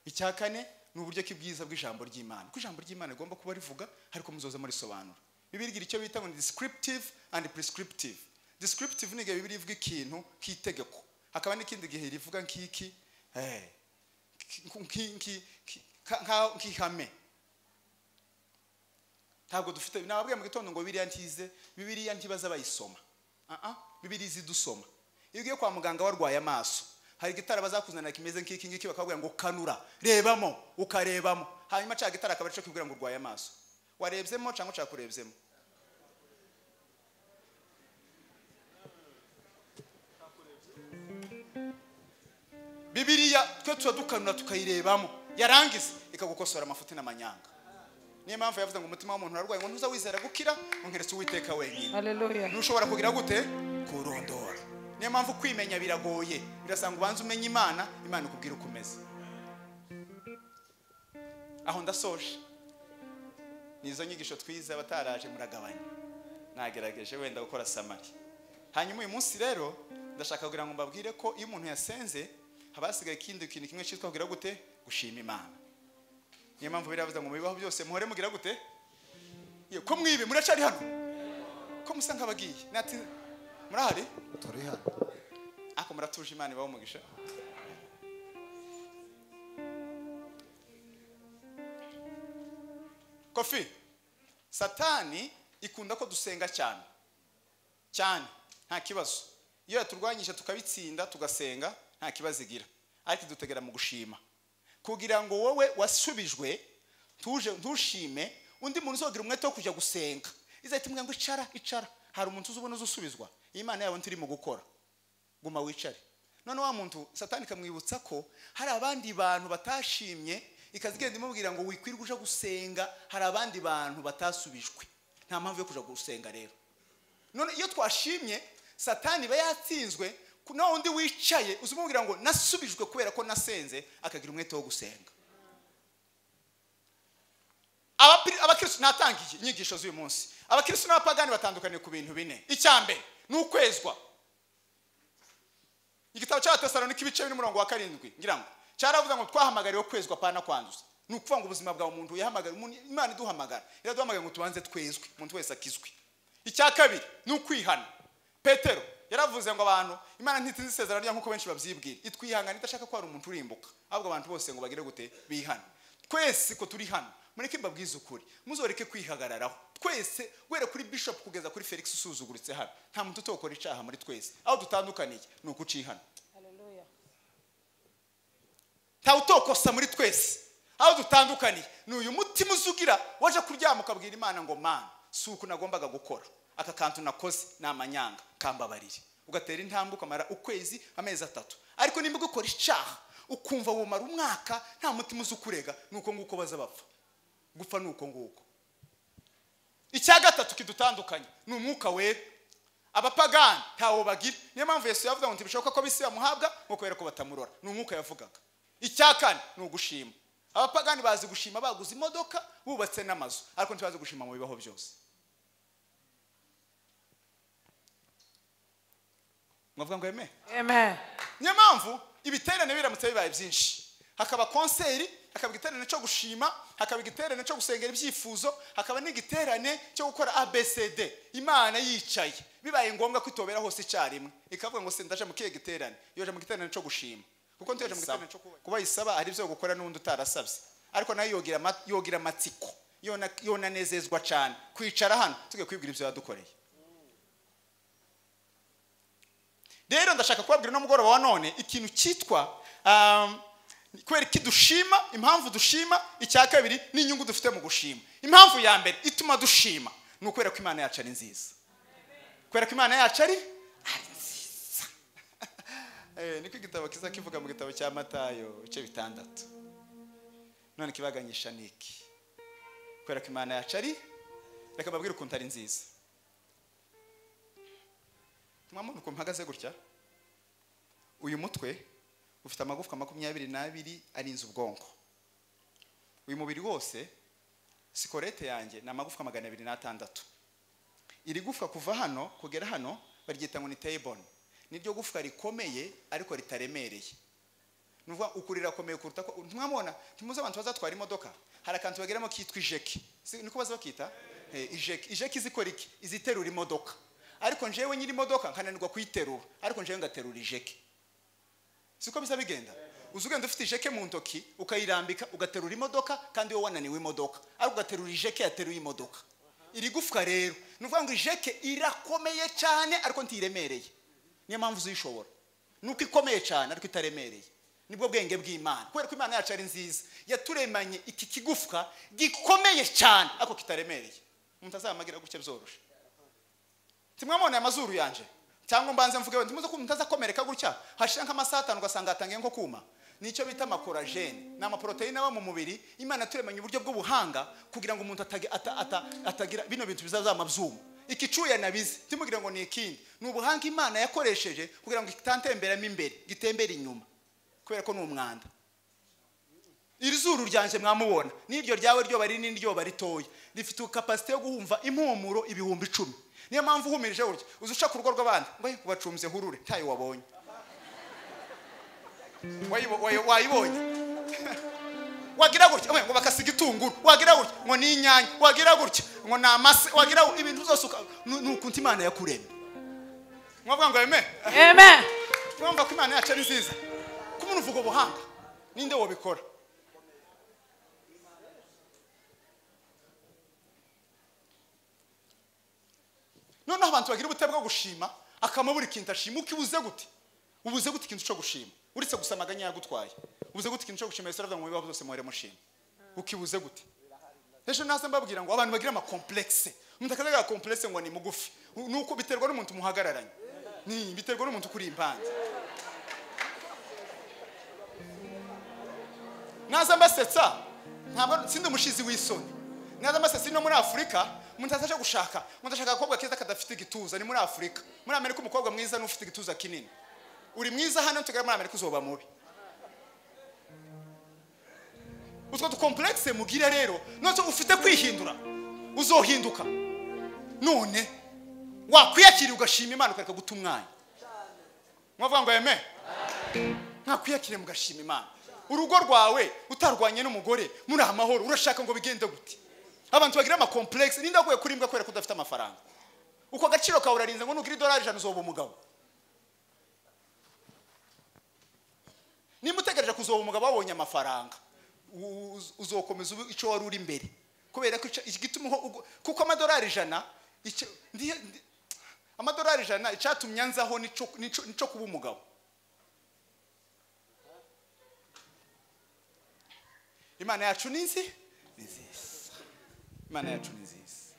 Icya kane ni uburyo kibwiza bw'ijambo ry'Imana, kuko ijambo ry'Imana rigomba kuba rivuga ariko muzoza murisobanura. Bibiliya igira icyo bita ngo ni descriptive and prescriptive. Descriptive ni igihe Bibiliya ivuga ikintu k'itegeko, hakaba n'ikindi gihe rivuga nk'iki nk'ihame. Ntabwo dufite, nababwiye mu gitondo ngo Bibiliya ntize, Bibiliya ntibaza bayisoma. Bibiliya izidusoma. Iyo ugiye kwa muganga warwaye amaso, hari igitara bazakuzanira kimeze nk'iki ngiki, bakabwira ngo kanura, rebamo, ukarebamo. Hanyuma cya gitara akaba arico kibwira ngo urwaye amaso. Warebyemo cyangwa cyakurebyemo? Bibiliya twe tuba dukanura tukayirebamo, yarangiza ikagukosora amafuti n'amanyanga. Niyo mpamvu yavuze ngo umutima w'umuntu ararwaye, ngo ntuza wizera gukira unkeretse Uwiteka wenyine. Haleluya. Ntushobora kugira gute kurondora. Niyo mpamvu kwimenya biragoye, birasanga ubanza umenye Imana, Imana ikubwira uko umeze. Aho ndasoje. Nizo nyigisho twize, abataraje muragabanya. Nagerageje wenda gukora samari. Hanyuma uyu munsi rero ndashaka kugira ngo mbabwire ko iyo umuntu yasenze haba hasigaye ikindi kintu kimwe cyitwa kugira gute gushima Imana. Niyo mpamvu biravuze ngo mubibaho byose muhore mugira gute? Iyo ko mwibe muracari hano, ko musa nkabagiye nati murahari? Turi hano. Ako muratuje, Imana ibaho umugisha. Kofi, Satani ikunda ko dusenga cyane cyane, nta kibazo. Iyo yaturwanyije tukabitsinda tugasenga nta kibazo igira, ariko dutegera mu gushima. Kugira ngo wowe wasubijwe tuje ntushime, undi muntu uzogira umwete wo kujya gusenga izahita imubwira ngo icara icara. Hari umuntu uzubona uzusubizwa, Imana yawe ntiri mu gukora, guma wicare. None wa muntu Satani ikamwibutsa ko hari abandi bantu batashimye, ikazigenda imubwira ngo wikwirwe uja gusenga, hari abandi bantu batasubijwe, nta mpamvu yo kuja gusenga rero. None iyo twashimye Satani iba yatsinzwe, na undi wicaye uzumubwira ngo nasubijwe kubera ko nasenze, akagira umwete wo gusenga. Abakristo natangiye inyigisho z'uyu munsi. Abakristo n'abapagani batandukaniye ku bintu bine. Icya mbere ni ukwezwa. Igitabo cy'Abatesalonike ibice 2:7 ngira ngo cyaravuze ngo twahamagariwe kwezwa pana kwanduza. Ni ukuvuga ngo ubuzima bwa umuntu yahamagara, Imana iduhamagara, iraduhamagara ngo tubanze twezwe, umuntu wese akizwe. Icya kabiri ni ukwihana. Petero Yaravuze ngo abantu Imana ntitinze isezerano ryayo nkuko benshi babyibwira, itwihangana idashaka ko hari umuntu urimbuka, ahubwo abantu bose ngo bagire gute? Bihane. Twese ko turi hano, mureke mbabwize ukuri, muzoreke kwihagararaho. Twese guhera kuri bishop kugeza kuri Felix usuzuguritse hano, nta muntu utokora icaha muri twese. Aho dutandukaniye ni ukucihana. Haleluya. Nta utokosa muri twese. Aho dutandukaniye ni uyu mutima uzugira waje kuryama ukabwira Imana ngo Mana, si uku nagombaga gukora, aka kantu nakoze ni amanyanga, kambabarire. Ugatera intambwe ukamara ukwezi, amezi 3. Ariko nimba ugukora icaha ukumva wumara umwaka nta mutima uzukurega, nuko nguko baza bapfa. Gupfa nuko nguko. Icya gatatu kidutandukanye ni umwuka wera. Abapagani ntawo bagira. Niyo mpamvu Yesu yavuga ngo ntibishoboka ko ab'isi bamuhabwa ngo kubera ko batamurora. Ni umwuka yavugaga. Icya kane ni ugushima. Abapagani bazi gushima baguze imodoka, bubatse n'amazu, ariko ntibazi gushima mu bibaho byose. Mwavuga ngo amen? Amen. Niyo mpamvu ibiterane biramutse bibaye byinshi, hakaba konseri, hakaba igiterane cyo gushima, hakaba igiterane cyo gusengera ibyifuzo, hakaba n'igiterane cyo gukora ABCD. Imana yicaye, bibaye ngombwa kwitobera hose icyarimwe, ikavuga ngo se ndaje mu kihe giterane? Yoje mu giterane cyo gushima, kuko ntiyoje mu giterane cyo kuba isaba ari byo gukora n'undi utarasabye, ariko nayo yogira amatsiko, yonanezezwa cyane kwicara hano tugiye kwibwira ibyo yadukoreye. Rero ndashaka kubabwira no mugoroba wa none ikintu cyitwa kubera iki dushima, impamvu dushima, icya kabiri n'inyungu dufite mu gushima. Impamvu ya mbere ituma dushima ni ukubera ko Imana yacu ari nziza. Kubera ko Imana yacu ari nziza. Niko igitabo kiza kivuga mu gitabo cya Matayo ibice 6. None kibaganyisha niki? Kubera ko Imana yacu ari, reka mbabwire ukuntu ari nziza. Mwamubona ukuntu mpagaze gutya? Uyu mutwe ufite amagufwa 22 arinze ubwonko. Uyu mubiri wose sikorete yanjye ni amagufwa 206. Iri gufwa kuva hano kugera hano baryita ngo ni tailbone. Niryo gufwa rikomeye ariko ritaremereye. Nuvuga ukurira komeye kuruta ko mwamubona ntimuze abantu bazatwara imodoka, hari akantu bageramo kitwa ijeki. Niko baza bakita? Ijeki. Ijeki izikora iki? Iziterura imodoka. Ariko njewe nyiri imodoka nkananirwa kuyiterura, ariko njewe ngaterura ijeki. Siko bisa bigenda? Uzugenda ufite ijeke mu ntoki ukayirambika ugaterura imodoka kandi wowe wananiwe imodoka, ariko ugaterura ijeke yateruye imodoka. Iri gufwa rero nuvuga ngo ijeke irakomeye cyane ariko ntiremereye. Niyo mpamvu uzishobora. Nuko ikomeye cyane ariko itaremereye. Nibwo bwenge bw'Imana. Kubera ko Imana yacu ari nziza, yaturemanye iki kigufwa gikomeye cyane ariko kitaremereye. Umuntu azamagira gutya byoroshe. Timwamona amazuru yanje cyangwa mbanze mvuge wenda ntimuze ko umuntu azakomereka gutya hashira nk'amasaha 5 ugasanga atangiye nko kuma. Nicyo bita amakorajene, ni amaproteine aba mu mubiri. Imana turemanye uburyo bw'ubuhanga kugira ngo umuntu atagira bino bintu bizazama byuma. Ikicuya nabizi timugira ngo ni ikindi, ni ubuhanga Imana yakoresheje kugira ngo kitantemberamo imbere, gitembere inyuma, kubera ko ni umwanda. Iri zuru ryanje mwamubona n'iryo ryawe ryo bari n'iryo baritoya, rifite capacity yo guhumva impumuro 10,000. Niyo mpamvu uhumirije gutya uza ushaka urugo rw'abandi ngo bacumbye hurure ntayo wabonye. Wayibonye wagira gutya ngo bakasiga itunguru, wagira gutya ngo ni inyanya, wagira gutya ngo ni amase, wagira ibintu byose nukuntu Imana yakuremye. Mwavuga ngo amen? Amen. Mwumva ko Imana yacu ari nziza. Kumuntu uvuga ubuhanga ninde wobikora? Noneho abantu bagira ubute bwo gushima akamabura ikintu ashima. Ukibuze gute? Ubuze gute ikintu cyo gushima? Uretse gusa amaganya yagutwaye, ubuze gute ikintu cyo gushima? Yesu aravuga ngo bibaho byose muhore mushima. Ukibuze gute? Ejo naza mbabwira ngo abantu bagira ama complexe. Umuntu akazaga complexe ngo ni mugufi, nuko biterwa n'umuntu muhagararanye, ni biterwa n'umuntu kuri impande. Naza mbasetsa ntabwo sindi umushizi w'isoni. Naza mbasetsa no muri Afrika umuntu ataje gushaka, umuntu ashaka agakobwa keza kadafite igituza. Ni muri Afrika. Muri Amerika umukobwa mwiza n'ufite igituza kinini. Uri mwiza hano tugera muri Amerika uzoba mubi. Utwo dukomplexe mugira rero none ufite kwihindura, uzohinduka. None wakwiyakira ugashima Imana ukareka guta umwanya. Mwavuga ngo amen? Mwakwiyakira mugashima Imana. Urugo rwawe utarwanye n'umugore muri amahoro, urashaka ngo bigende gute? Abantu bagira ama complexe. Ninda kuye kurimbwa kubera ko udafite amafaranga. Uko agaciro kawe urarinze ngo nugira $100 uzoba umugabo. Nimba utegereje kuzoba umugabo wabonye amafaranga, uzokomeza icyo wari uri imbere. Kubera ko igituma kuko amadolari 100 amadolari 100 icatumye nzaho nico kuba umugabo. Imana yacu ni nziza. Imana yacu ni nziza.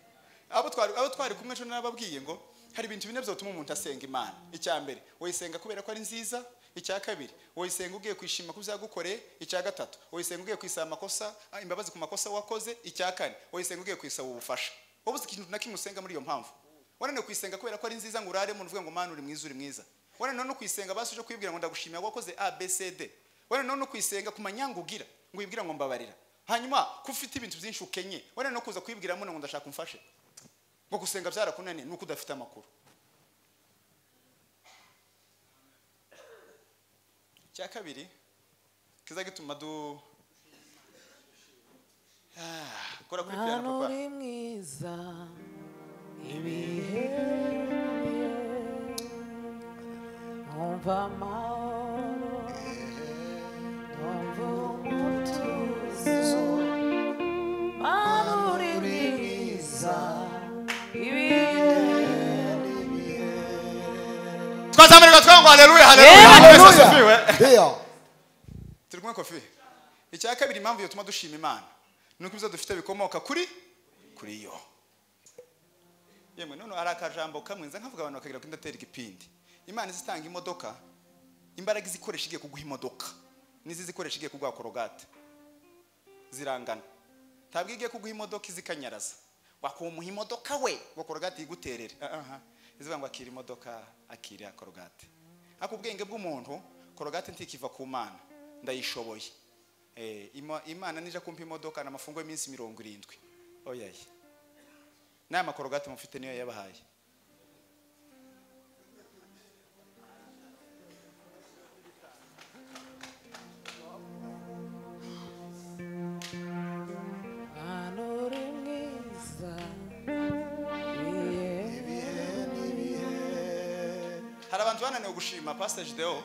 Abo twari kumwe cyo narababwiye ngo hari ibintu bine byotuma umuntu asenga Imana. Icya mbere, woyisenga kubera ko ari nziza. Icya kabiri, woyisenga ugiye kwishima ku byagukoreye. Icya gatatu, woyisenga ugiye kwisaba amakosa, imbabazi ku makosa wakoze. Icya kane, woyisenga ugiye kwisaba ubufasha. Wobuze ikintu na kimwe usenga muri iyo mpamvu. Wananiwe kwisenga kubera ko ari nziza ngo urare umuntu uvuge ngo Mana uri mwiza, uri mwiza. Wananiwe no kwisenga basuje kwibwira ngo ndagushimira wakoze A B C D. Wananiwe no kwisenga ku manyanga ugira ngo wibwira ngo mbabarira. Hanyuma ko ufite ibintu byinshi ukenye, wananiwe no kuza kwibwira ngo ndashaka umfashe. Ngo gusenga byarakunaniye nuko udafite amakuru. Cya kabiri kiza gituma du kora kuri piano papa. Uri mwiza ibihe umva amahoro umva umutuzo. Mana uri mwiza ibihe. Twazamirwa twangwa haleluya haleluya. Ndio. Turi kumwe kofi. Icya kabiri impamvu yotuma dushima Imana nuko ibyo dufite bikomoka kuri yo. Yemwe none hari akajambo kamwe nza nkavuga abantu bakagira ko ndatera igipindi. Imana izitanga imodoka, imbaraga izikoresha igiye kuguha imodoka nizi zikoresha igiye kuguha korogate zirangana. Ntabwo igiye kuguha imodoka izikanyaraza wakumuha imodoka we ngo korogate iguterere. Izivuga ngo akira imodoka, akira korogate. Ariko ubwenge bw'umuntu, korogate ntikiva ku Mana, ndayishoboye. Imana nije kumpa imodoka n'amafungo y'iminsi 70. Oyaye. N'aya makorogate mufite niyo yabahaye. Hari abantu bananiwe gushima Pastor Gideo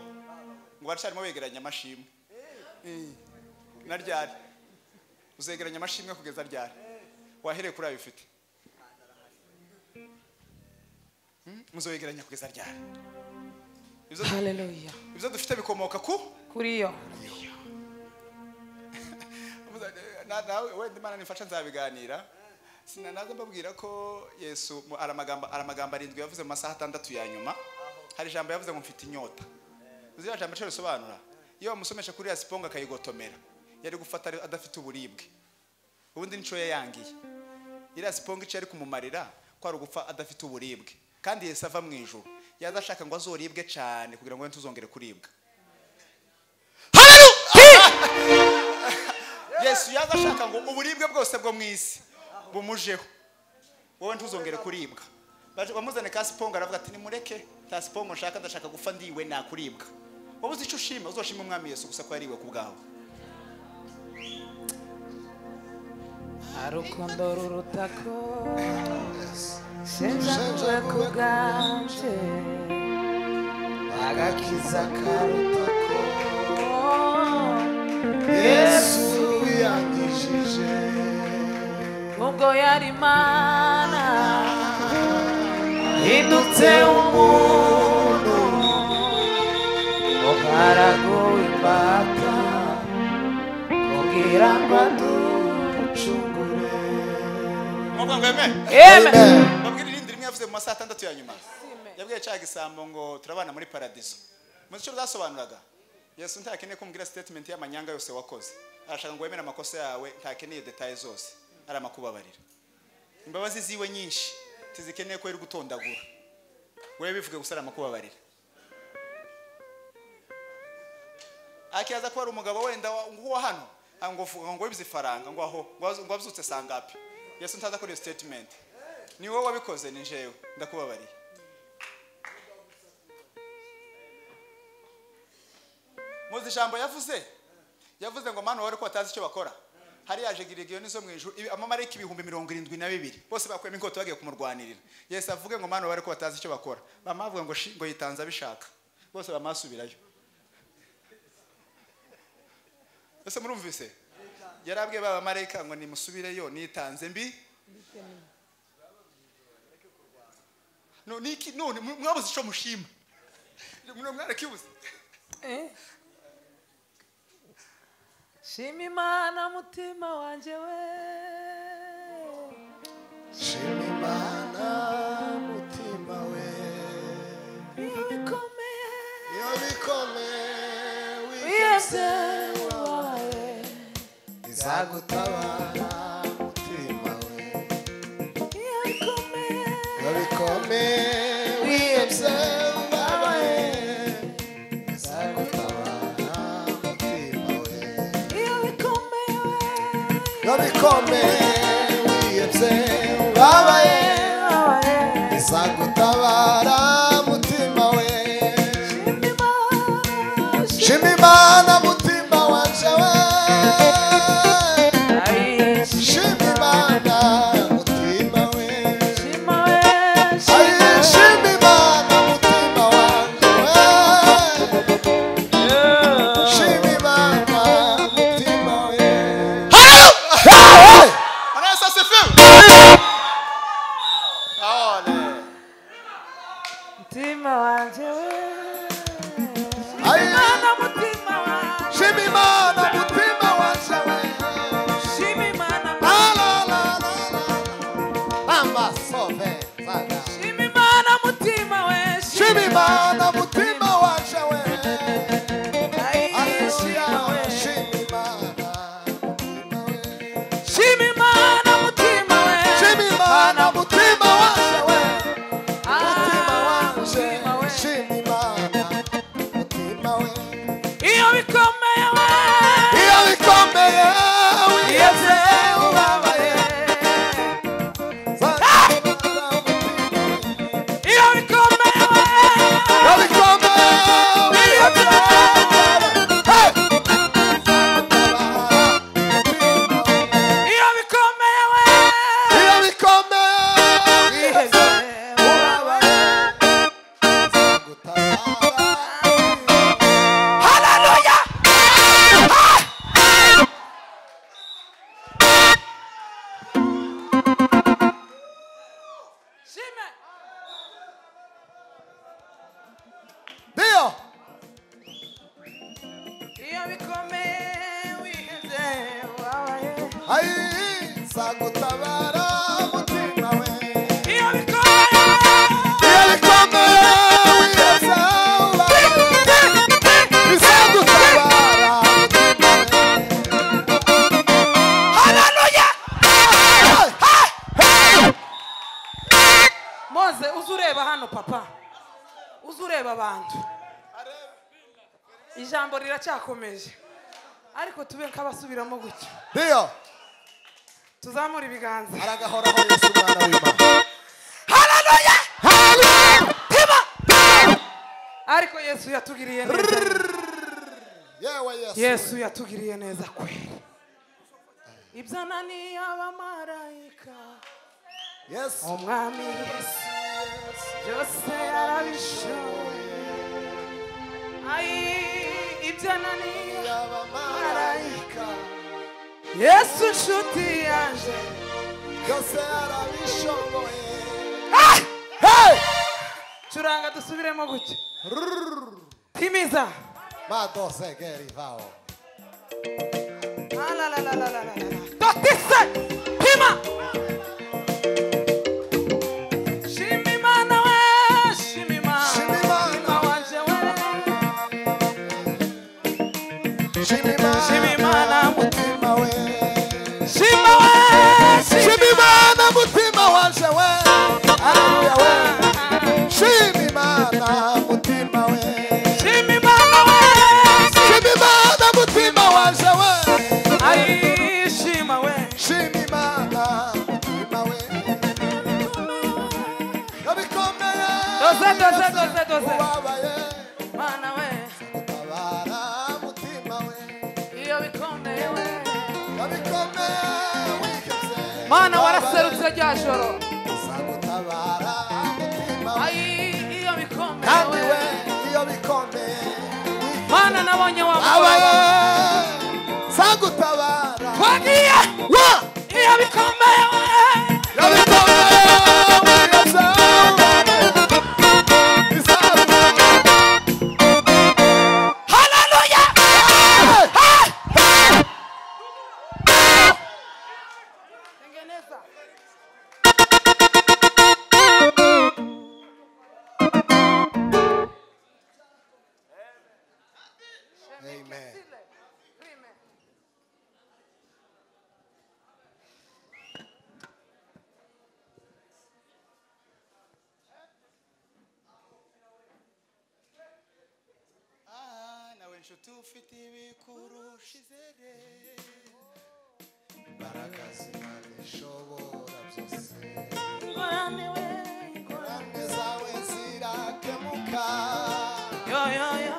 ngo baracyarimo begeranya amashimwe. Na ryari uzegeranya amashimwe kugeza ryari? Wahereye kuri ayo ufite. Muzoyegeranya kugeza ryari? Haleluya. Ibyo dufite bikomoka ku kuri yo. Nawe wenda Imana nifasha nzabiganira. Sinanaza mbabwira ko Yesu aramagambo 7 yavuze mu masaha 6 ya nyuma. Hari ijambo yavuze ngo mfite inyota. Uzi ijambo cyo risobanura? Iyo bamusomesha kuri ya siponga akayigotomera, yari gufata adafite uburibwe. Ubundi nico yayangiye. Iriya siponga ico yari kumumarira ko ari ugupfa adafite uburibwe. Kandi Yesu ava mu ijuru, yaza ashaka ngo azoribwe cyane kugira ngo ntuzongere kuribwa. Haleluya! Yesu yaza ashaka ngo uburibwe bwose bwo mu isi bumujeho, wowe ntuzongere kuribwa. Baje bamuzane ka siponga aravuga ati nimureke, ta siponga nshaka, ndashaka gupfa ndiwe nakuribwa. Wowe uzi icyo ushima, uzoshima umwami Yesu gusa ko yariwe ku bwawe. Arukundo ruruta ko senjakuwe kubwanje, agakiza karuta ko Yesu yangishije. Ubwo yari Imana hindutse umuntu, umugaragu w'imbata kugira ngo aducungure. Mwavuga ngo amen. Amen. Babwira irindi rimwe yavuze mu masaha 6 ya nyuma. Yabwiye cya gisambo ngo turabana muri paradiso. Muzi icyo byasobanuraga? Yesu ntakeneye kumbwira statement y'amanyanga yose wakoze. Arashaka ngo wemere amakosa yawe, ntakeneye details zose. Aramakubabarira. Imbabazi ziwe nyinshi tizikeneye ko iri gutondagura. Wewe bivuge gusa aramakubabarira. Akiyaza ko ari umugabo wenda nguwo hano ngo ngo wibye ifaranga ngo aho ngo abyutse sangapi. Yesu ntaza kuri statement. Ni wowe wabikoze, ni jewe, ndakubabariye. Muzi ijambo yavuze? Yavuze ngo Mana wari ko batazi icyo bakora. Hari yaje giregiyoni zo mu ijuru amamarayika 72,000 bose bakuyemo inkota bagiye kumurwanirira. Yesu avuge ngo Mana wari ko batazi icyo bakora. Bamavuga ngo ngo yitanze abishaka. Bose bamasubirayo. Ese murumvise? Yarabwiye baba marayika ngo nimusubireyo nitanze mbi. No niki none mwabuze ico mushima. Mwarakibuze. Shima Imana mutima wanje we. Shima Imana mutima we. Iyo bikomeye. Iyo bikomeye wihebye wawe. Izagutabara mutima we. Iyo bikomeye. Iyo bikomeye wihebye wawe. Izagutabara mutima we. Iyo bikomeye we. Iyo bikomeye wihebye wawe. Izagutabara mutima we. Shima Imana mutima wanje we. Shima Imana mutima we. Shima Imana mutima wanje we. Shima Imana mutima we. Hallelujah! Anasa asifiwe. Ole. Mutima wanje we. Imana mutima wanje. Shima Imana mutima wanje we. Shima Imana. La la la la la. Amba sove zaga. Shima Imana mutima we. Shima Imana mutima wanje we. Shima Imana mutima we. Shima Imana mutima we. Shima Imana mutima wanje we. Mutima wanje. Shima Imana mutima we. Iyo bikomeye we. Iyo bikomeye wihebye ubabaye. Iyo bikomeye we. Iyo bikomeye wihebye ubabaye. Iyo bikomeye we. Iyo bikomeye wihebye ubabaye. Haleluya. Shime. Ndio. Iyo bikomeye wihebye ubabaye. Ai, zagutabara mutima we. Iyo bikomeye. Iyo bikomeye wihebye ubabaye. Izagutabara mutima we. Haleluya. Moze uzureba hano papa. Uzureba abantu. Ijambo riracyakomeje. Ariko tube nk'abasubiramo gutyo. Ndio. Tuzamura ibiganza. Aragahoraho Yesu mwana w'Imana. Haleluya. Haleluya. Tima. Ariko Yesu yatugiriye neza. Yewe Yesu. Yesu yatugiriye neza kweli. Ibyananiye abamarayika. Yesu. Umwami Yesu byose yarabishoboye. Ai, ibyananiye Abamarayika. Yesu nshuti yanje. Byose yarabishoboye. Hey! Curanga dusubiremo gutya. Timiza. Madose gerivao. La la la la la la la. Totise. Pima. Shima Imana we, shima Imana. Shima Imana. Wanje we. Shima Imana. Shima Imana mutima we. Shima we. Shima Imana mutima wanje we. Haleluya we. Shima Imana mutima we. Shima Imana we. Shima Imana mutima wanje we. Ai, shima we. Shima Imana mutima we. Yabikomeye. Doze, doze, doze, doze. Ubabaye. Mana we. Utabara mutima we. Iyo bikomeye we. Yabikomeye wihebye. Mana waraserutse rya joro. Izagutabara mutima we. Ai, iyo bikomeye Kandi we. we iyo bikomeye Mana nabonye wa abaye. Twagiye iyo bikomeye Hallelujah. Tengeneza. Amen. Ah, nawe nshuti ufite ibikurusha izere Imbaraga z'Imana ishobora byose. Ingorane we, Ingorane zawe zirakemuka. Yo yo yo.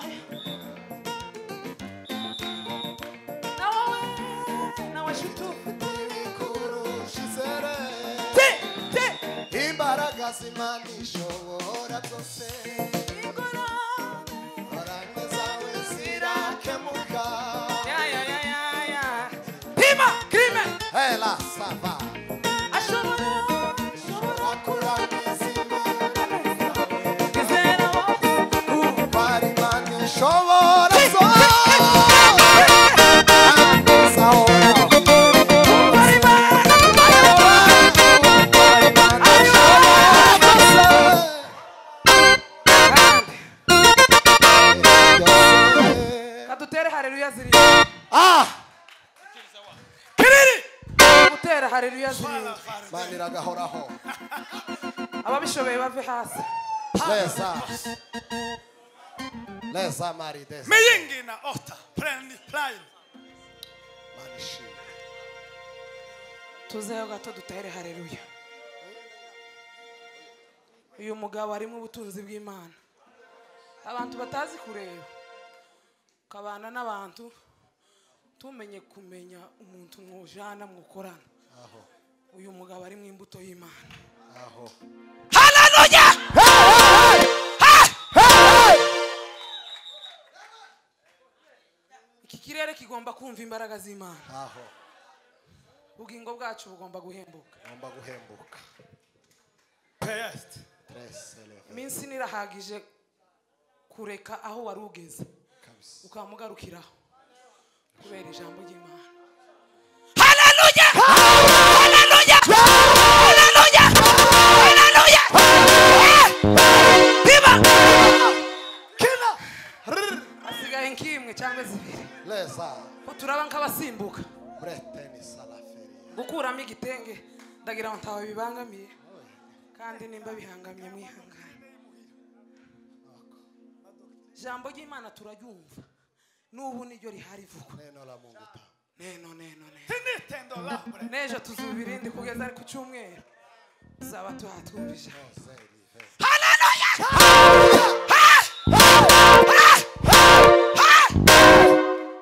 Nawe nawe shutu. Ibikurusha izere. Te te. Imbaraga z'Imana ishobora byose. Ingorane. Ingorane zawe zirakemuka. Ya ya ya ya ya. Pima, krime. Ela sava. Ashobora, ashobora Akurangiza ingorane zawe. Izera wose. Kwari Imana ishobora byose. Kwari Imana. Kandi kadutere haleluya zirindwi. Kiriri Gutera haleluya zirindwi. Maniragahoraho. Ababishoboye bave hasi. Leza. Leza marideza. Miyingi na ota prendi prime. Manishimwe. Tuzeho gato dutere haleluya. Uyu mugabo arimo ubutunzi bw'Imana. Abantu batazi kureba. Ukabana n'abantu tumenye kumenya umuntu mwujana mwukorana. Aho. Uyu mugabo arimo imbuto y'Imana. Aho. Haleluya! Iki kirere kigomba kumva imbaraga z'Imana. Aho. Ubugingo bwacu bugomba guhembuka. Ngomba guhembuka. Pest. Tres eleve. Iminsi nirahagije kureka aho wari ugeze Kabisa. ukamugarukiraho kubera ijambo ry'Imana. Haleluya! Haleluya! Haleluya! Haleluya! Pima! Kila. Rrr. Hasigaye nk'imwe cyangwa zibiri Leza. ko turaba nk'abasimbuka Breteni salaferia. gukuramo igitenge ndagira ngo ntawe bibangamiye kandi nimba bihangamye mwihangane. Ijambo ry'Imana turaryumva n'ubu niryo rihari vuba. Neno la Mungu ta. Neno neno neno. Tinitendo labre. N'ejo tuzubira irindi kugeza ari ku cyumweru tuzaba tuhatwumva ijambo. Noze live.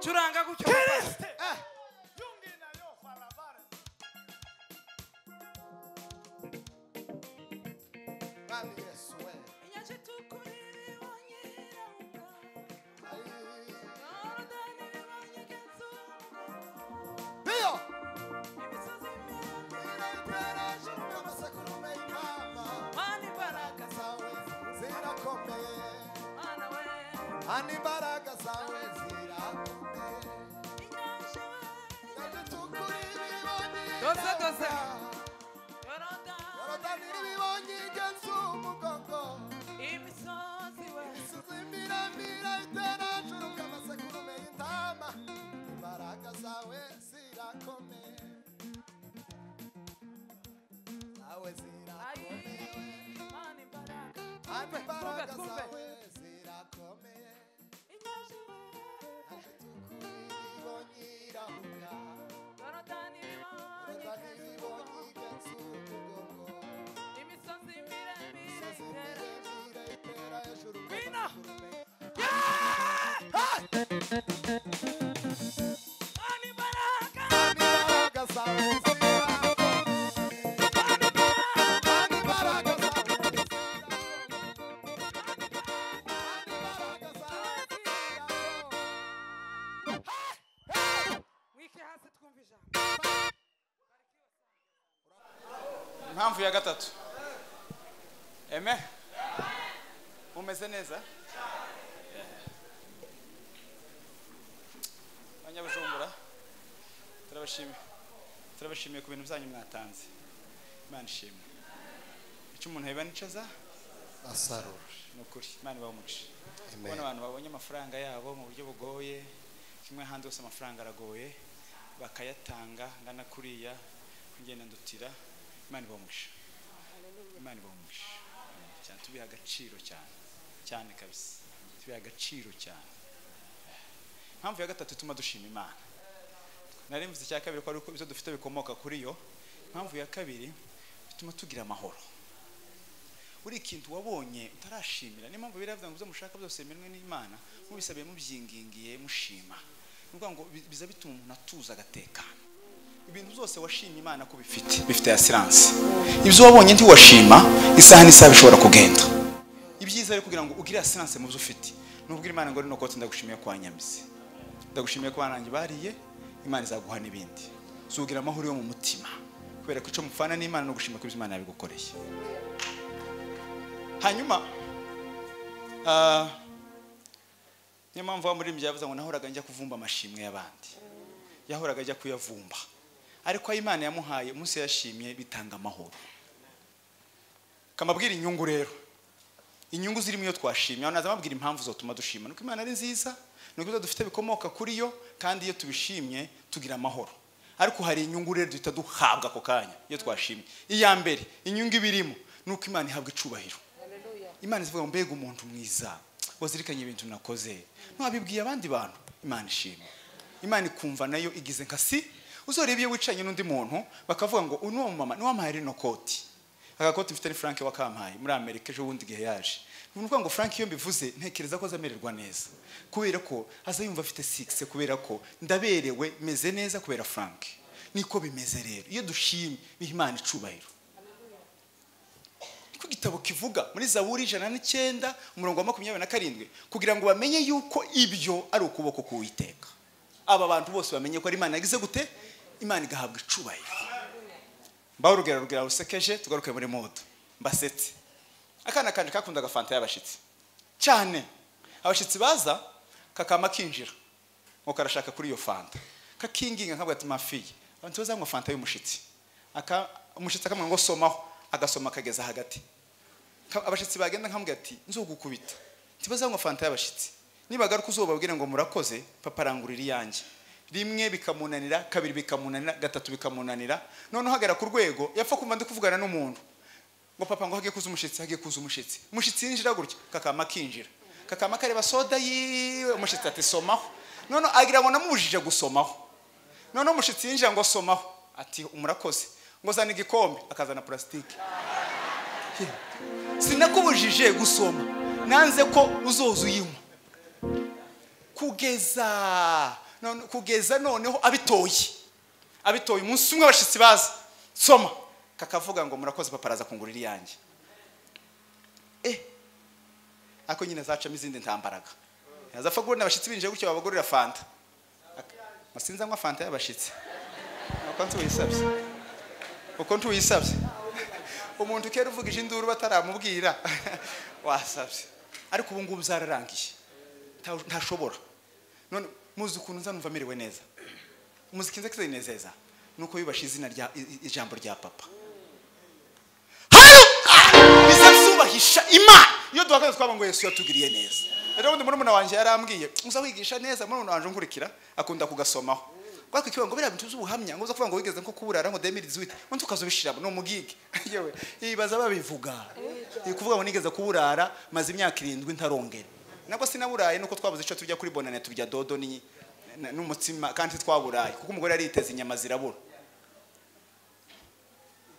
Curanga gutyo. Kiriste. Yungi na yo farabare. Mwami Yesu we. Inyanja itukura ibibonye irahunga. Ai. Yorodani ibibonye igenza umugongo. Ndio. Imisozi miremire Inaitera juru kama sekurume imama. Mana imbaraga Zawe zirakomeye. Mana we Ani imbaraga zawe zirakomeye. inyanja we Inyanja itukura ibibonye Doze, doze. irahunga. Yorodani Yorodani ibibonye igenza umugongo. imisozi we Imisozi miremire itera juru kama sekurume y'intama. Imbaraga zawe zirakomeye. Zawe Ai zirakomeye. Mana imbaraga Ani Twumve, imbaraga twumve. zawe zirakomeye. Inyanja we Inyanja itukura ibibonye irahunga. Yorodani ibibonye Yorodani igenza ibibonye umugongo. igenza umugongo. Imisozi miremire Imisozi itera miremire itera hejuru Vino. kama sekurume. Mana imbaraga Ani imbaraga zawe zirakomeye. Mana imbaraga Ani imbaraga zawe zirakomeye. Twumve ijambo. Impamvu ya gatatu. Amen. Mumeze neza? Abanyabujumbura turabashimiye. Turabashimiye ku bintu byanyu mwatanze. Imana ishimwe. Icyo umuntu yaba nicaza asarura. Nukuri Imana ibahe umugisha. Kubona abantu babonye amafaranga yabo mu buryo bugoye, kimwe ahandi hose amafaranga aragoye, bakayatanga ngana kuriya ngenda ndutira. Imana ibahe umugisha. Imana ibahe umugisha. Cyane tubiha agaciro cyane. Cyane kabisa. Tubiha agaciro cyane. Impamvu ya gatatu ituma dushima Imana. Nari mvuze icya kabiri ko ari uko ibyo dufite bikomoka kuri yo. Impamvu ya kabiri bituma tugira amahoro. Uri ikintu wabonye utarashimira, niyo mpamvu biravuga ngo ibyo mushaka byose bimenwe n'Imana, mubisabiye mubyingingiye mushima. Ni ukuvuga ngo biza bituma umuntu atuza agatekana. Ibintu byose washimye Imana ko bifite, bifite assurance. Ibyo wabonye ntiwashima, isaha n'isaha bishobora kugenda. Ibyiza rero kugira ngo ugire assurance mu byo ufite, nubwira Imana ngo rino kote ndagushimiye ko wanyamize. Ndagushimiye ko bananjye bariye, Imana izaguha n'ibindi. Zugira amahoro yo mu mutima. Kubera ko ico mufana n'Imana no gushima ko ibyo Imana yabigukoreye. Hanyuma niyo mpamvu wa muririmbyi yavuze ngo nahoraga njya kuvumba amashimwe y'abandi. Yahoraga ajya kuyavumba. Ariko ayo Imana yamuhaye umunsi yashimye bitanga amahoro. Kamabwira inyungu rero. Inyungu zirimo iyo twashimye. Aho naza mabwira impamvu zotuma dushima. Nuko Imana ari nziza, nuko ibyo dufite bikomoka kuri yo, kandi iyo tubishimye tugira amahoro. Ariko hari inyungu rero duhita duhabwa ako kanya iyo twashimye. Iya mbere, inyungu ibirimo nuko Imana ihabwa icubahiro. Imana ivuga ngo mbega umuntu mwiza wazirikanye ibintu nakoze, ntiwabibwiye abandi bantu. Imana ishimwe. Imana ikumva nayo igize nka si uzoreba iyo wicanye n'undi muntu bakavuga ngo uyu ni mama niwampaye rino koti, aka koti mfite ni Frank wakampaye muri Amerika ejo bundi gihe yaje. Ni ukuvuga ngo Frank iyo mbivuze ntekereza ko azamererwa neza, kubera ko aza yumva afite 6, kubera ko ndaberewe meze neza kubera Frank. Niko bimeze rero iyo dushimye biha Imana icubahiro. Niko igitabo kivuga muri Zaburi 109 umurongo wa 27, kugira ngo bamenye yuko ibyo ari ukuboko k'Uwiteka. Aba bantu bose bamenye ko ari Imana yagize gute, Imana igahabwa icubahiro. Mbaho urugero rugera rusekeje, tugaruke muri modo mbasetse. Akana kanje kakundaga fanta y'abashitsi cyane. Abashitsi baza kakama kinjira ngo karashaka kuri iyo fanta, kakinginga nkabwa ati mafiye abantu bazanywa fanta y'umushitsi. Aka umushitsi akamwe ngo somaho, agasoma akageza hagati. Abashitsi bagenda nkambwira ati nzogukubita, ntibazanywa fanta y'abashitsi, nibagaruka uzobabwira ngo murakoze papa arangurira iyanjye. Rimwe bikamunanira, kabiri bikamunanira, gatatu bikamunanira, noneho hagera ku rwego yapfa kumva ndi kuvugana n'umuntu ngo papa ngo hagiye kuza umushitsi, hagiye kuza umushitsi. Umushitsi yinjira gutya kakama kinjira, kakama kareba soda yiwe, umushitsi ati somaho. Noneho agira ngo namubujije gusomaho. Noneho umushitsi yinjira ngo somaho, ati umurakoze, ngo zana igikombe, akazana plastique. Sinakubujije gusoma, nanze ko uzoza uyinywa. Kugeza noneho abitoye umunsi umwe abashitsi baza soma, kakavuga ngo murakoze papa araza kungurira iyanjye. Ako nyine zacamo izindi ntambaraga. Yazapfa kubona abashitsi binjiye gutyo babagurira fanta. Masinza nywa fanta y'abashitsi. Uko ntuyisabye. Umuntu kera uvugije induru bataramubwira wasabye. Ariko ubu ngubu zararangiye. Ntashobora. None muzi ukuntu nza numva merewe neza. Umuziki nza kizinezeza nuko yubasha izina rya ijambo rya papa. Bizazubahisha Imana. Iyo duhagaze twaba ngo Yesu yatugiriye neza. Rero undi murumuna wanje yarambwiye, uza wigisha neza murumuna wanje nkurikira akunda kugasomaho. Kwako kiwa ngo bira bintu by'ubuhamya ngo uza kuvuga ngo wigeze nko kuburara ngo 2018 ngo tukazobishiramo no mugige. Yewe ibaza babivuga. Ikuvuga ngo nigeze kuburara maze imyaka 7 ntarongera. Nabwo sinaburaye nuko twabuze ico turya kuri bonane turya dodo ni n'umutsima kandi twaburaye kuko umugore yariteze inyama zirabura.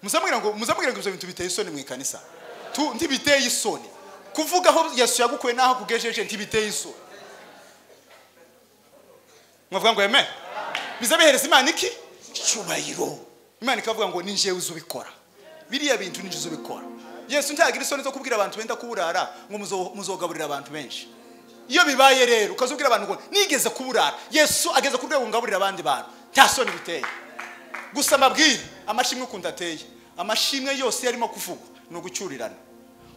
Muzamubwira ngo ibyo bintu biteye isoni mu ikanisa. Tu ntibiteye isoni. Kuvuga aho Yesu yagukuye naho kugejeje ntibiteye isoni. Mwavuga ngo amen. Bizabihereza Imana iki? Icyubahiro. Imana ikavuga ngo ni njewe uzubikora. Biriya bintu ni nje uzubikora. Yesu ntagira isoni zo kubwira abantu benda kuburara ngo muzogaburira abantu benshi. Iyo bibaye rero ukazubwira abantu ngo nigeze kuburara, Yesu ageze ku rwego ngaburira abandi bantu. Nta soni biteye. Gusa mbabwire amashimwe ukuntu ateye. Amashimwe yose yarimo kuvugwa ni ugucyurirana.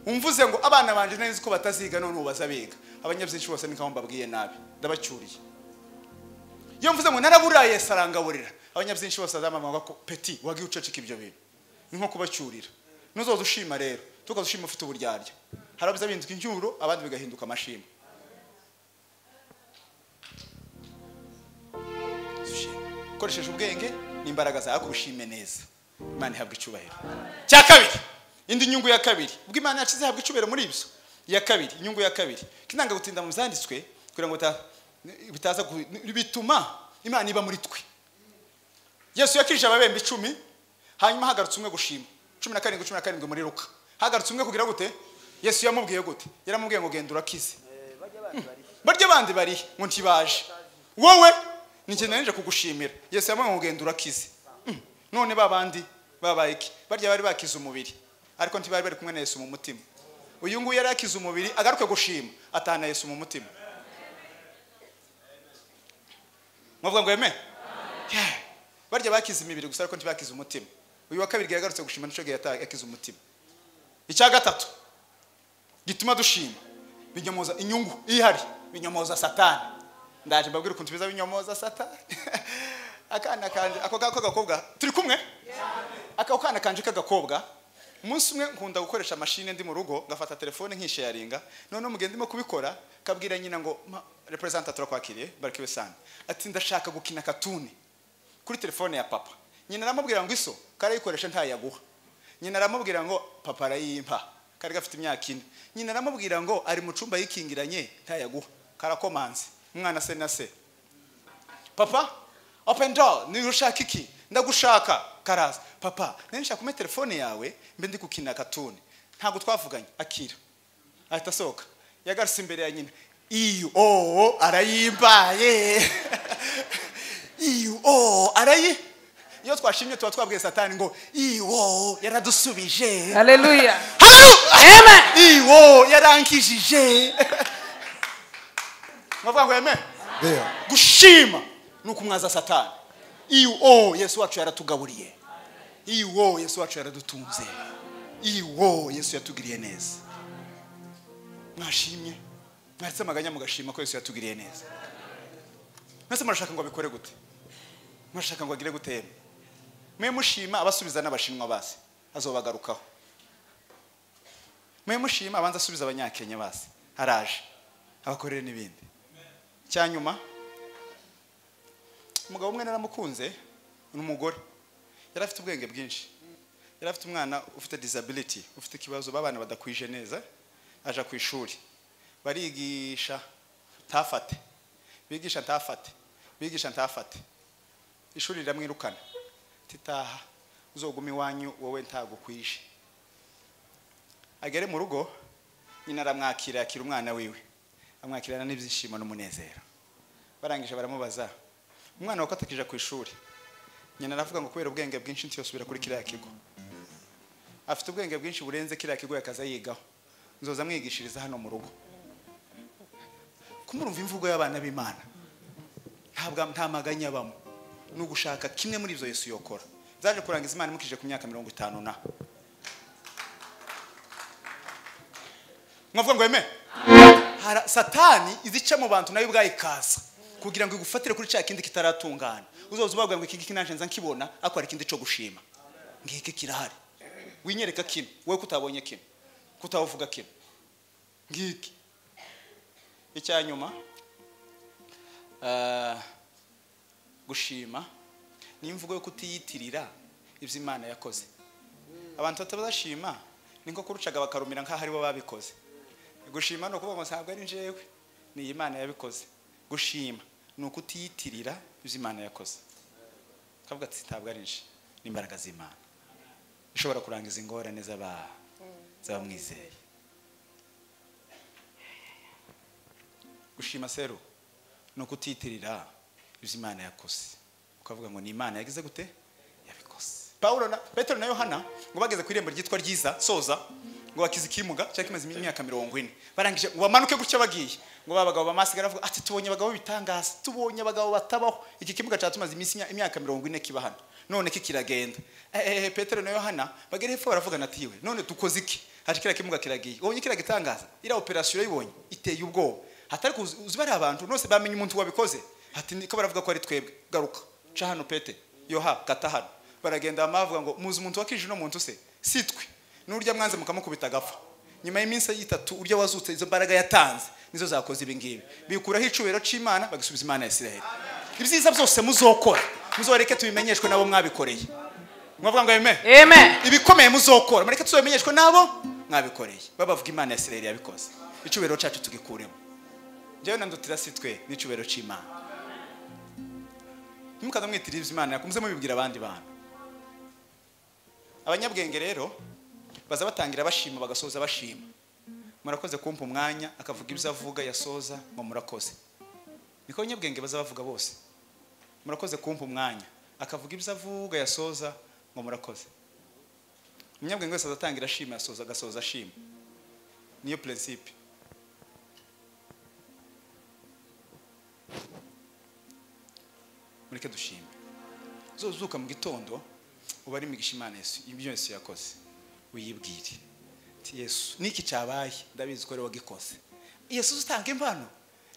Umvuze ngo abana banje nari nzi ko bataziga, none ubu bazabiga. Abanyabyinshi bose ni nkaho mbabwiye nabi, ndabacyuriye. Iyo mvuze ngo naraburaye Yesu arangaburira, abanyabyinshi bose bazamamaga ko petit wagiye uceceka. Ibyo bintu ni nko kubacyurira. Nuzoza ushima rero, tukaza ushima ufite uburyarya. Hari abaza bihinduka incyuro, abandi bigahinduka amashimwe. Ushime ukoresheje ubwenge n'imbaraga zawe, ariko ushime neza. Imana ihabwa icyubahiro. Cya kabiri, indi nyungu ya kabiri, ubwo Imana yacu izahabwa icyubahiro muri ibyo. Iya kabiri, inyungu ya kabiri, kinanga gutinda mu byanditswe kugira ngo bitaza bituma Imana iba muri twe. Yesu yakirije ababembe 10, hanyuma hagarutse umwe gushima. 17 17 muri Luka. Hagarutse umwe kugira gute? Yesu yamubwiye gute? Yaramubwiye ngo genda, urakize. Barya bandi bari ngo ntibaje, wowe ni nje kugushimira. Yesu yamubwiye ngo genda, urakize. None babandi babaye iki? Barya bari bakize umubiri, ariko ntibari bari kumwe na Yesu mu mutima. Uyu nguyu yari yakize umubiri, agaruke gushima atahana Yesu mu mutima. Mwavuga ngo amen? Yeah. Barya bakize imibiri gusa, ariko ntibakize umutima. Uyu wa kabiri yagarutse gushima, nico gihe yakize umutima. Icya gatatu gituma dushima, binyomoza inyungu ihari, binyomoza Satani. Ndaje mbabwira ukuntu biza binyomoza Satani. Akana kanje ako gako gakobwa, turi kumwe, ako kana kanje k'agakobwa, umunsi umwe nkunda gukoresha mashine ndi mu rugo, ngafata telefone nkisharinga. None mugende ndimo kubikora, kabwira nyina ngo representative turakwakiriye, barikiwe sana, ati ndashaka gukina katuni kuri telefone ya papa. Nyina aramubwira ngo iso karayikoresha ntayaguha. Nyina aramubwira ngo papa arayimpa. Kari gafite imyaka 4. Nyina aramubwira ngo ari mu cumba yikingiranye, ntayaguha. Karakomanze umwana se na se, papa open door, ni ushaka iki? Ndagushaka. Karaza, papa nari nshaka kumpa telefone yawe mbe ndi gukina katuni. Ntabwo twavuganye, akira. Ahita asohoka, yagarutse imbere ya nyina, iyo o arayimbaye, iyo o arayi. Iyo twashimye tuba twabwiye Satani ngo iwo yaradusubije. Haleluya. Haleluya. Amen. Iwo yarankijije. Mwavuga ngo amen? Ndio. Gushima ni ukumwaza Satani. Iwo Yesu wacu yaratugaburiye, iwo Yesu wacu yaradutunze, iwo Yesu yatugiriye neza. Mwashimye, mwaretse amaganya mugashima ko Yesu yatugiriye neza. Mwese murashaka ngo abikore gute? Murashaka ngo agire gute? Mwe mushima abasubiza n'abashinwa basi azobagarukaho. Mwe mushima abanza asubiza abanyakenya basi haraje abakorere n'ibindi. Cyanyuma, umugabo umwe naramukunze, ni umugore yari afite ubwenge bwinshi, yari afite umwana ufite disability, ufite ikibazo babana badakwije neza. Aja ku ishuri, barigisha ntafate, bigisha ntafate, bigisha ntafate. Ishuri riramwirukana, titaha uzoguma iwanyu wowe ntagukwije. Agere mu rugo, nyina aramwakira, yakira umwana wiwe, amwakirana n'ibyishimo n'umunezero. Barangije baramubaza umwana wako atakija ku ishuri. Nyina aravuga ngo kubera ubwenge bwinshi ntiyosubira kuri kiriya kigo, afite ubwenge bwinshi burenze kiriya kigo yakaza yigaho, nzoza amwigishiriza hano mu rugo. Kumurumva imvugo y'abana b'Imana, ntabwo nta maganya abamo, ni ugushaka kimwe muri ibyo Yesu yokora. Zaje kurangiza Imana imukije ku myaka 50 na. Mwavuga ngo amen? Satani izica mu bantu nayo ubwayo ikaza kugira ngo igufatire kuri cya kindi kitaratungana. Uzoza ubabwira ngo iki ngiki nanje nza nkibona, ariko hari ikindi cyo gushima, ngiki kirahari, winyereka kino wowe kutabonye kino, kutavuga kino ngiki. Icyanyuma, gushima ni imvugo yo kutiyitirira ibyo Imana yakoze. Abantu batabashima ni nko kurucaga bakarumira nkaho aribo babikoze. Gushima ni ukuvuga ngo ntabwo ari njyewe, ni Imana yabikoze. Gushima ni ukutiyitirira ibyo Imana yakoze, kavuga ati ntabwo ari nje, ni imbaraga z'Imana ishobora kurangiza ingorane z'abamwizeye. Gushima sero ni ukutiyitirira ibyo Imana yakoze, ukavuga ngo ni Imana yagize gute, yabikoze. Paulo na Petero na Yohana ngo bageze ku irembo ryitwa Ryiza, soza Ngo bakize ikimuga cyari kimaze imyaka 40. Barangije ngo bamanuke gutya bagiye. Ngo babagabo bamasigara bavuga ati tubonye abagabo bitangaza, tubonye abagabo batabaho. Iki kimuga cyatumaze iminsi imyaka 40 kiba hano. None kikiragenda. Petero na Yohana bagere hepfo baravugana ati we none dukoze iki? Haje kira kimuga kiragiye. Ubonye kira gitangaza. Ira operation yibonye iteye ubwoba. Hatari kuzibari abantu nose bamenye umuntu wabikoze. Hati niko baravuga ko ari twebwe. Garuka. Ca hano Pete. Yoha kata hano. Baragenda bamavuga ngo muzi umuntu wakije no muntu se sitwe. Nurya mwanze mukamukubita gapfa. Nyuma y'iminsi itatu urya wazutse izo mbaraga yatanze nizo zakoze ibi ngibi. Bikuraho icubero c'Imana bagasubiza Imana ya Isiraheli. Ibyiza byose muzokora muzoreke tubimenyeshwe nabo mwabikoreye. Mwavuga ngo amen. Amen. Ibikomeye muzokora mureke tubimenyeshwe nabo mwabikoreye. Babavuga Imana ya Isiraheli yabikoze. Icubero cacu tugikuremo. Njyewe nandutira sitwe n'icubero c'Imana. Ntimukaza mwitiriza Imana yakumze mubibwira abandi bantu. Abanyabwenge rero baza batangira bashima bagasoza bashima. Murakoze kumpa umwanya akavuga ibyo avuga yasoza ngo murakoze. Niko abanyabwenge baza bavuga bose. Murakoze kumpa umwanya akavuga ibyo avuga yasoza ngo murakoze. Umunyabwenge wese azatangira ashima yasoza agasoza ashima. Niyo principe. Mureke dushime. Uzozuka mu gitondo uba ari imigisha Imana Yesu ibyo Yesu yakoze. Uyibwire ati Yesu niki cyabaye ndabizi ko ari wagikoze. Yesu utanga impano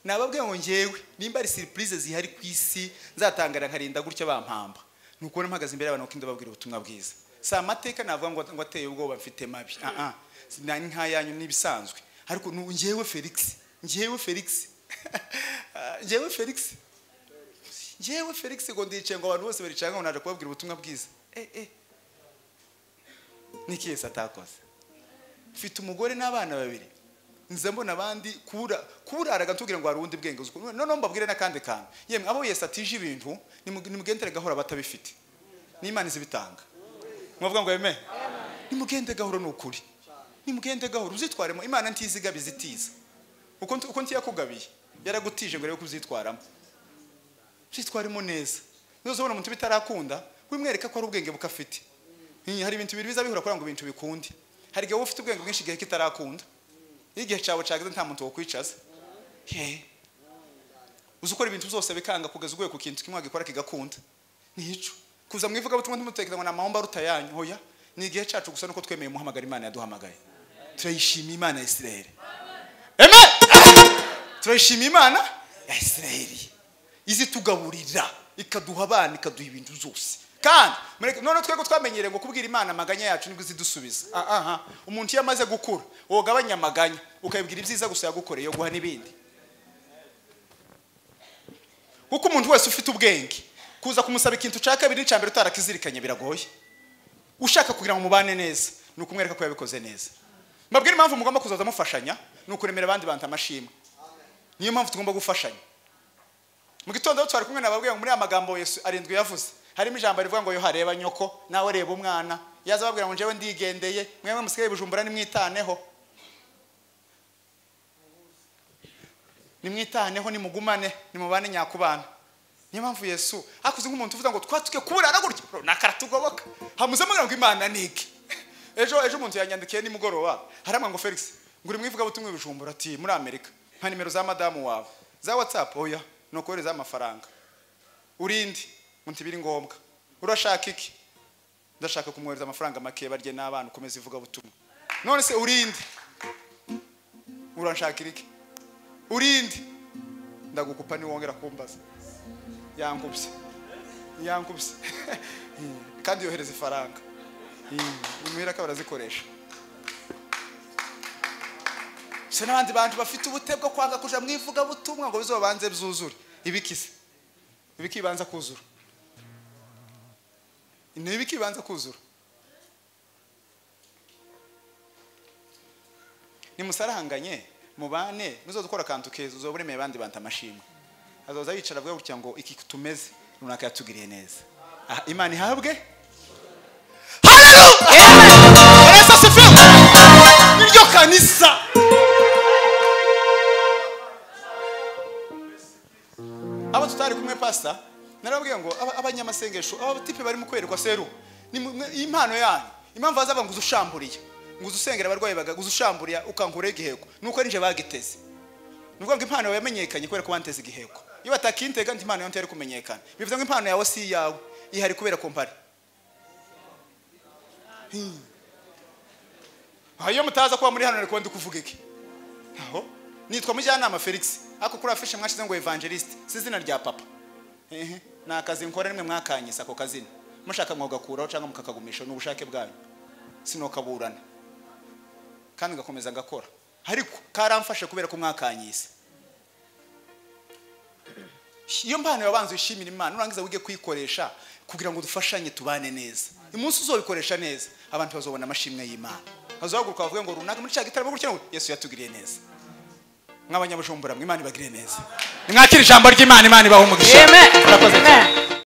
nababwiye ngo ngewe nimba ari surprise zihari ku isi nzatangara nkarinda gutya bampamba. Nuko mpagaze imbere y'abantu kinda babwira ubutumwa bwiza. Sa amateka navuga ngo ateye ubwoba mfite mabi. Sinani nka yanyu nibisanzwe. Ariko ngewe Felix, ngewe Felix. Ngewe Felix. Ngewe Felix ngo ndice ngo abantu bose baricanga ngo naje kubabwira ubutumwa bwiza. Niki Yesu atakoze. Mfite umugore n'abana babiri. Nze mbona abandi kuraraga ntubwira ngo hari ubundi bwenge uzuko. None mbabwire nakandi kantu. Yemwe abo Yesu atije ibintu nimugendere gahora batabifite. N'Imana izibitanga. Mwavuga ngo amen. Nimugende gahoro nukuri. Nimugende gahoro uzitwaremo Imana ntizigabiza itiza. Uko ntiyakugabiye yaragutije ngo rebe kuzitwaramo. Uzitwaremo neza. Nuzobona umuntu bitarakunda wimwereka ko ari ubwenge bukafite. Hari ibintu bibiri biza bihura kugira ngo ibintu bikunde. Hari igihe ufite ubwenge bwinshi igihe kitarakunda. Igihe cyawe cyagize nta muntu wo kwicaza. Uzi ukora ibintu byose bikanga kugeza uguye ku kintu kimwe agikora kigakunda. Nico. Kuza mwivuga butumwa ntimutekeza ngo na mahomba rutayanyu. Hoya ni igihe cyacu gusa nuko twemeye muhamagara Imana yaduhamagaye. Turayishima Imana ya Isiraheli. Amen. Turayishima Imana ya Isiraheli. Izi tugaburira ikaduha abana ikaduha ibintu byose. Kandi none twego twamenyereye ngo kubwira Imana amaganya yacu nibwo izidusubiza. Umuntu iyo amaze gukura wogabanya amaganya ukayibwira ibyiza gusa yagukoreye yo guha nibindi. Kuko umuntu wese ufite ubwenge kuza kumusaba ikintu cya kabiri n'icya mbere utarakizirikanye biragoye. Ushaka kugira ngo mubane neza ni ukumwereka ko yabikoze neza. Mbabwira impamvu mugomba kuzaza mufashanya ni ukuremera abandi bantu amashimwe. Niyo mpamvu tugomba gufashanya. Mu gitondo twari kumwe nababwiye ngo muri amagambo Yesu arindwi yavuze harimo ijambo rivuga ngo yo hareba nyoko nawe reba umwana. Yaza babwira ngo njewe ndigendeye mwemwe musigaye Bujumbura nimwitaneho. Nimwitaneho nimugumane nimubane nyakubana. Niyo mpamvu Yesu akuze nk'umuntu uvuga ngo twatuke kuburara gutya nakaratugoboka. Hamuze mugira ngo Imana niki. Ejo umuntu yanyandikiye nimugoroba haramwa ngo Felix ngo uri mwivuga butumwe Bujumbura ati muri Amerika nka nimero za madamu wawe za WhatsApp oya no kohereza amafaranga. Urindi muntu biri ngombwa. Urashaka iki? Ndashaka kumwohereza amafaranga make barye n'abana ukomeza ivuga butumwa. None se urindi? Uranshakira iki? Urindi? Ndagukupa ni wongera kumbaza. Yankubse. Yankubse. Kandi yohereza ifaranga. Imuhira ka barazikoresha. Se n'abandi bantu bafite ubute bwo kwanga kuja mwivuga butumwa ngo bizobanze byuzure. Ibikise. Ibikibanza kuzura. Ibikibanza kuzura. Nimusarahanganye mubane muzozukora kantu keza uzoburemeye abandi bantu amashimwe. Azoza yicara avuga gutya ngo iki tumeze runaka yatugiriye neza. Imana ihabwe. Haleluya! Yesu asifiwe. Niryo kanisa. Abo tutari kumwe pastor narababwiye ngo abanyamasengesho aba tipe bari mu kwerekwa seru ni impano yanyu. Impamvu azaba ngo uzushamburiye. Ngo uzusengera abarwayi bagaguza ushamburiya ukankura igiheko. Nuko nije bagiteze. Nuvuga ngo impano yawe yamenyekanye kubera ko banteze igiheko. Iyo batakintega nti impano yawe ntiyari kumenyekana. Bivuze ngo impano yawe si iyawe, ihari kubera kompari. Iyo mutaza kuba muri hano ariko ndi kuvuga iki? Aho nitwa Mujyanama Felix, ako kuri afishe mwashize ngo evangelist, si izina rya papa. Ni akazi nkora nimwe mwakanyisa ako kazina. Mushaka mwogakuraho cyangwa mukakagumisha n'ubushake bwanyu. Sinokaburana. Kandi ngakomeza ngakora. Ariko karamfashe kubera ko mwakanyisa. Iyo mpano yabanze ushimira Imana urangiza wige kuyikoresha kugira ngo dufashanye tubane neza. Umunsi uzobikoresha neza abantu bazobona amashimwe y'Imana. Bazahaguruka bavuge ngo runaka muri cya gitaramo gutya ngo Yesu yatugiriye neza. Mw'abanyabujumbura mwe Imana ibagiriye neza. Nimwakire ijambo ry'Imana, Imana ibahe umugisha. Amen. Murakoze cyane.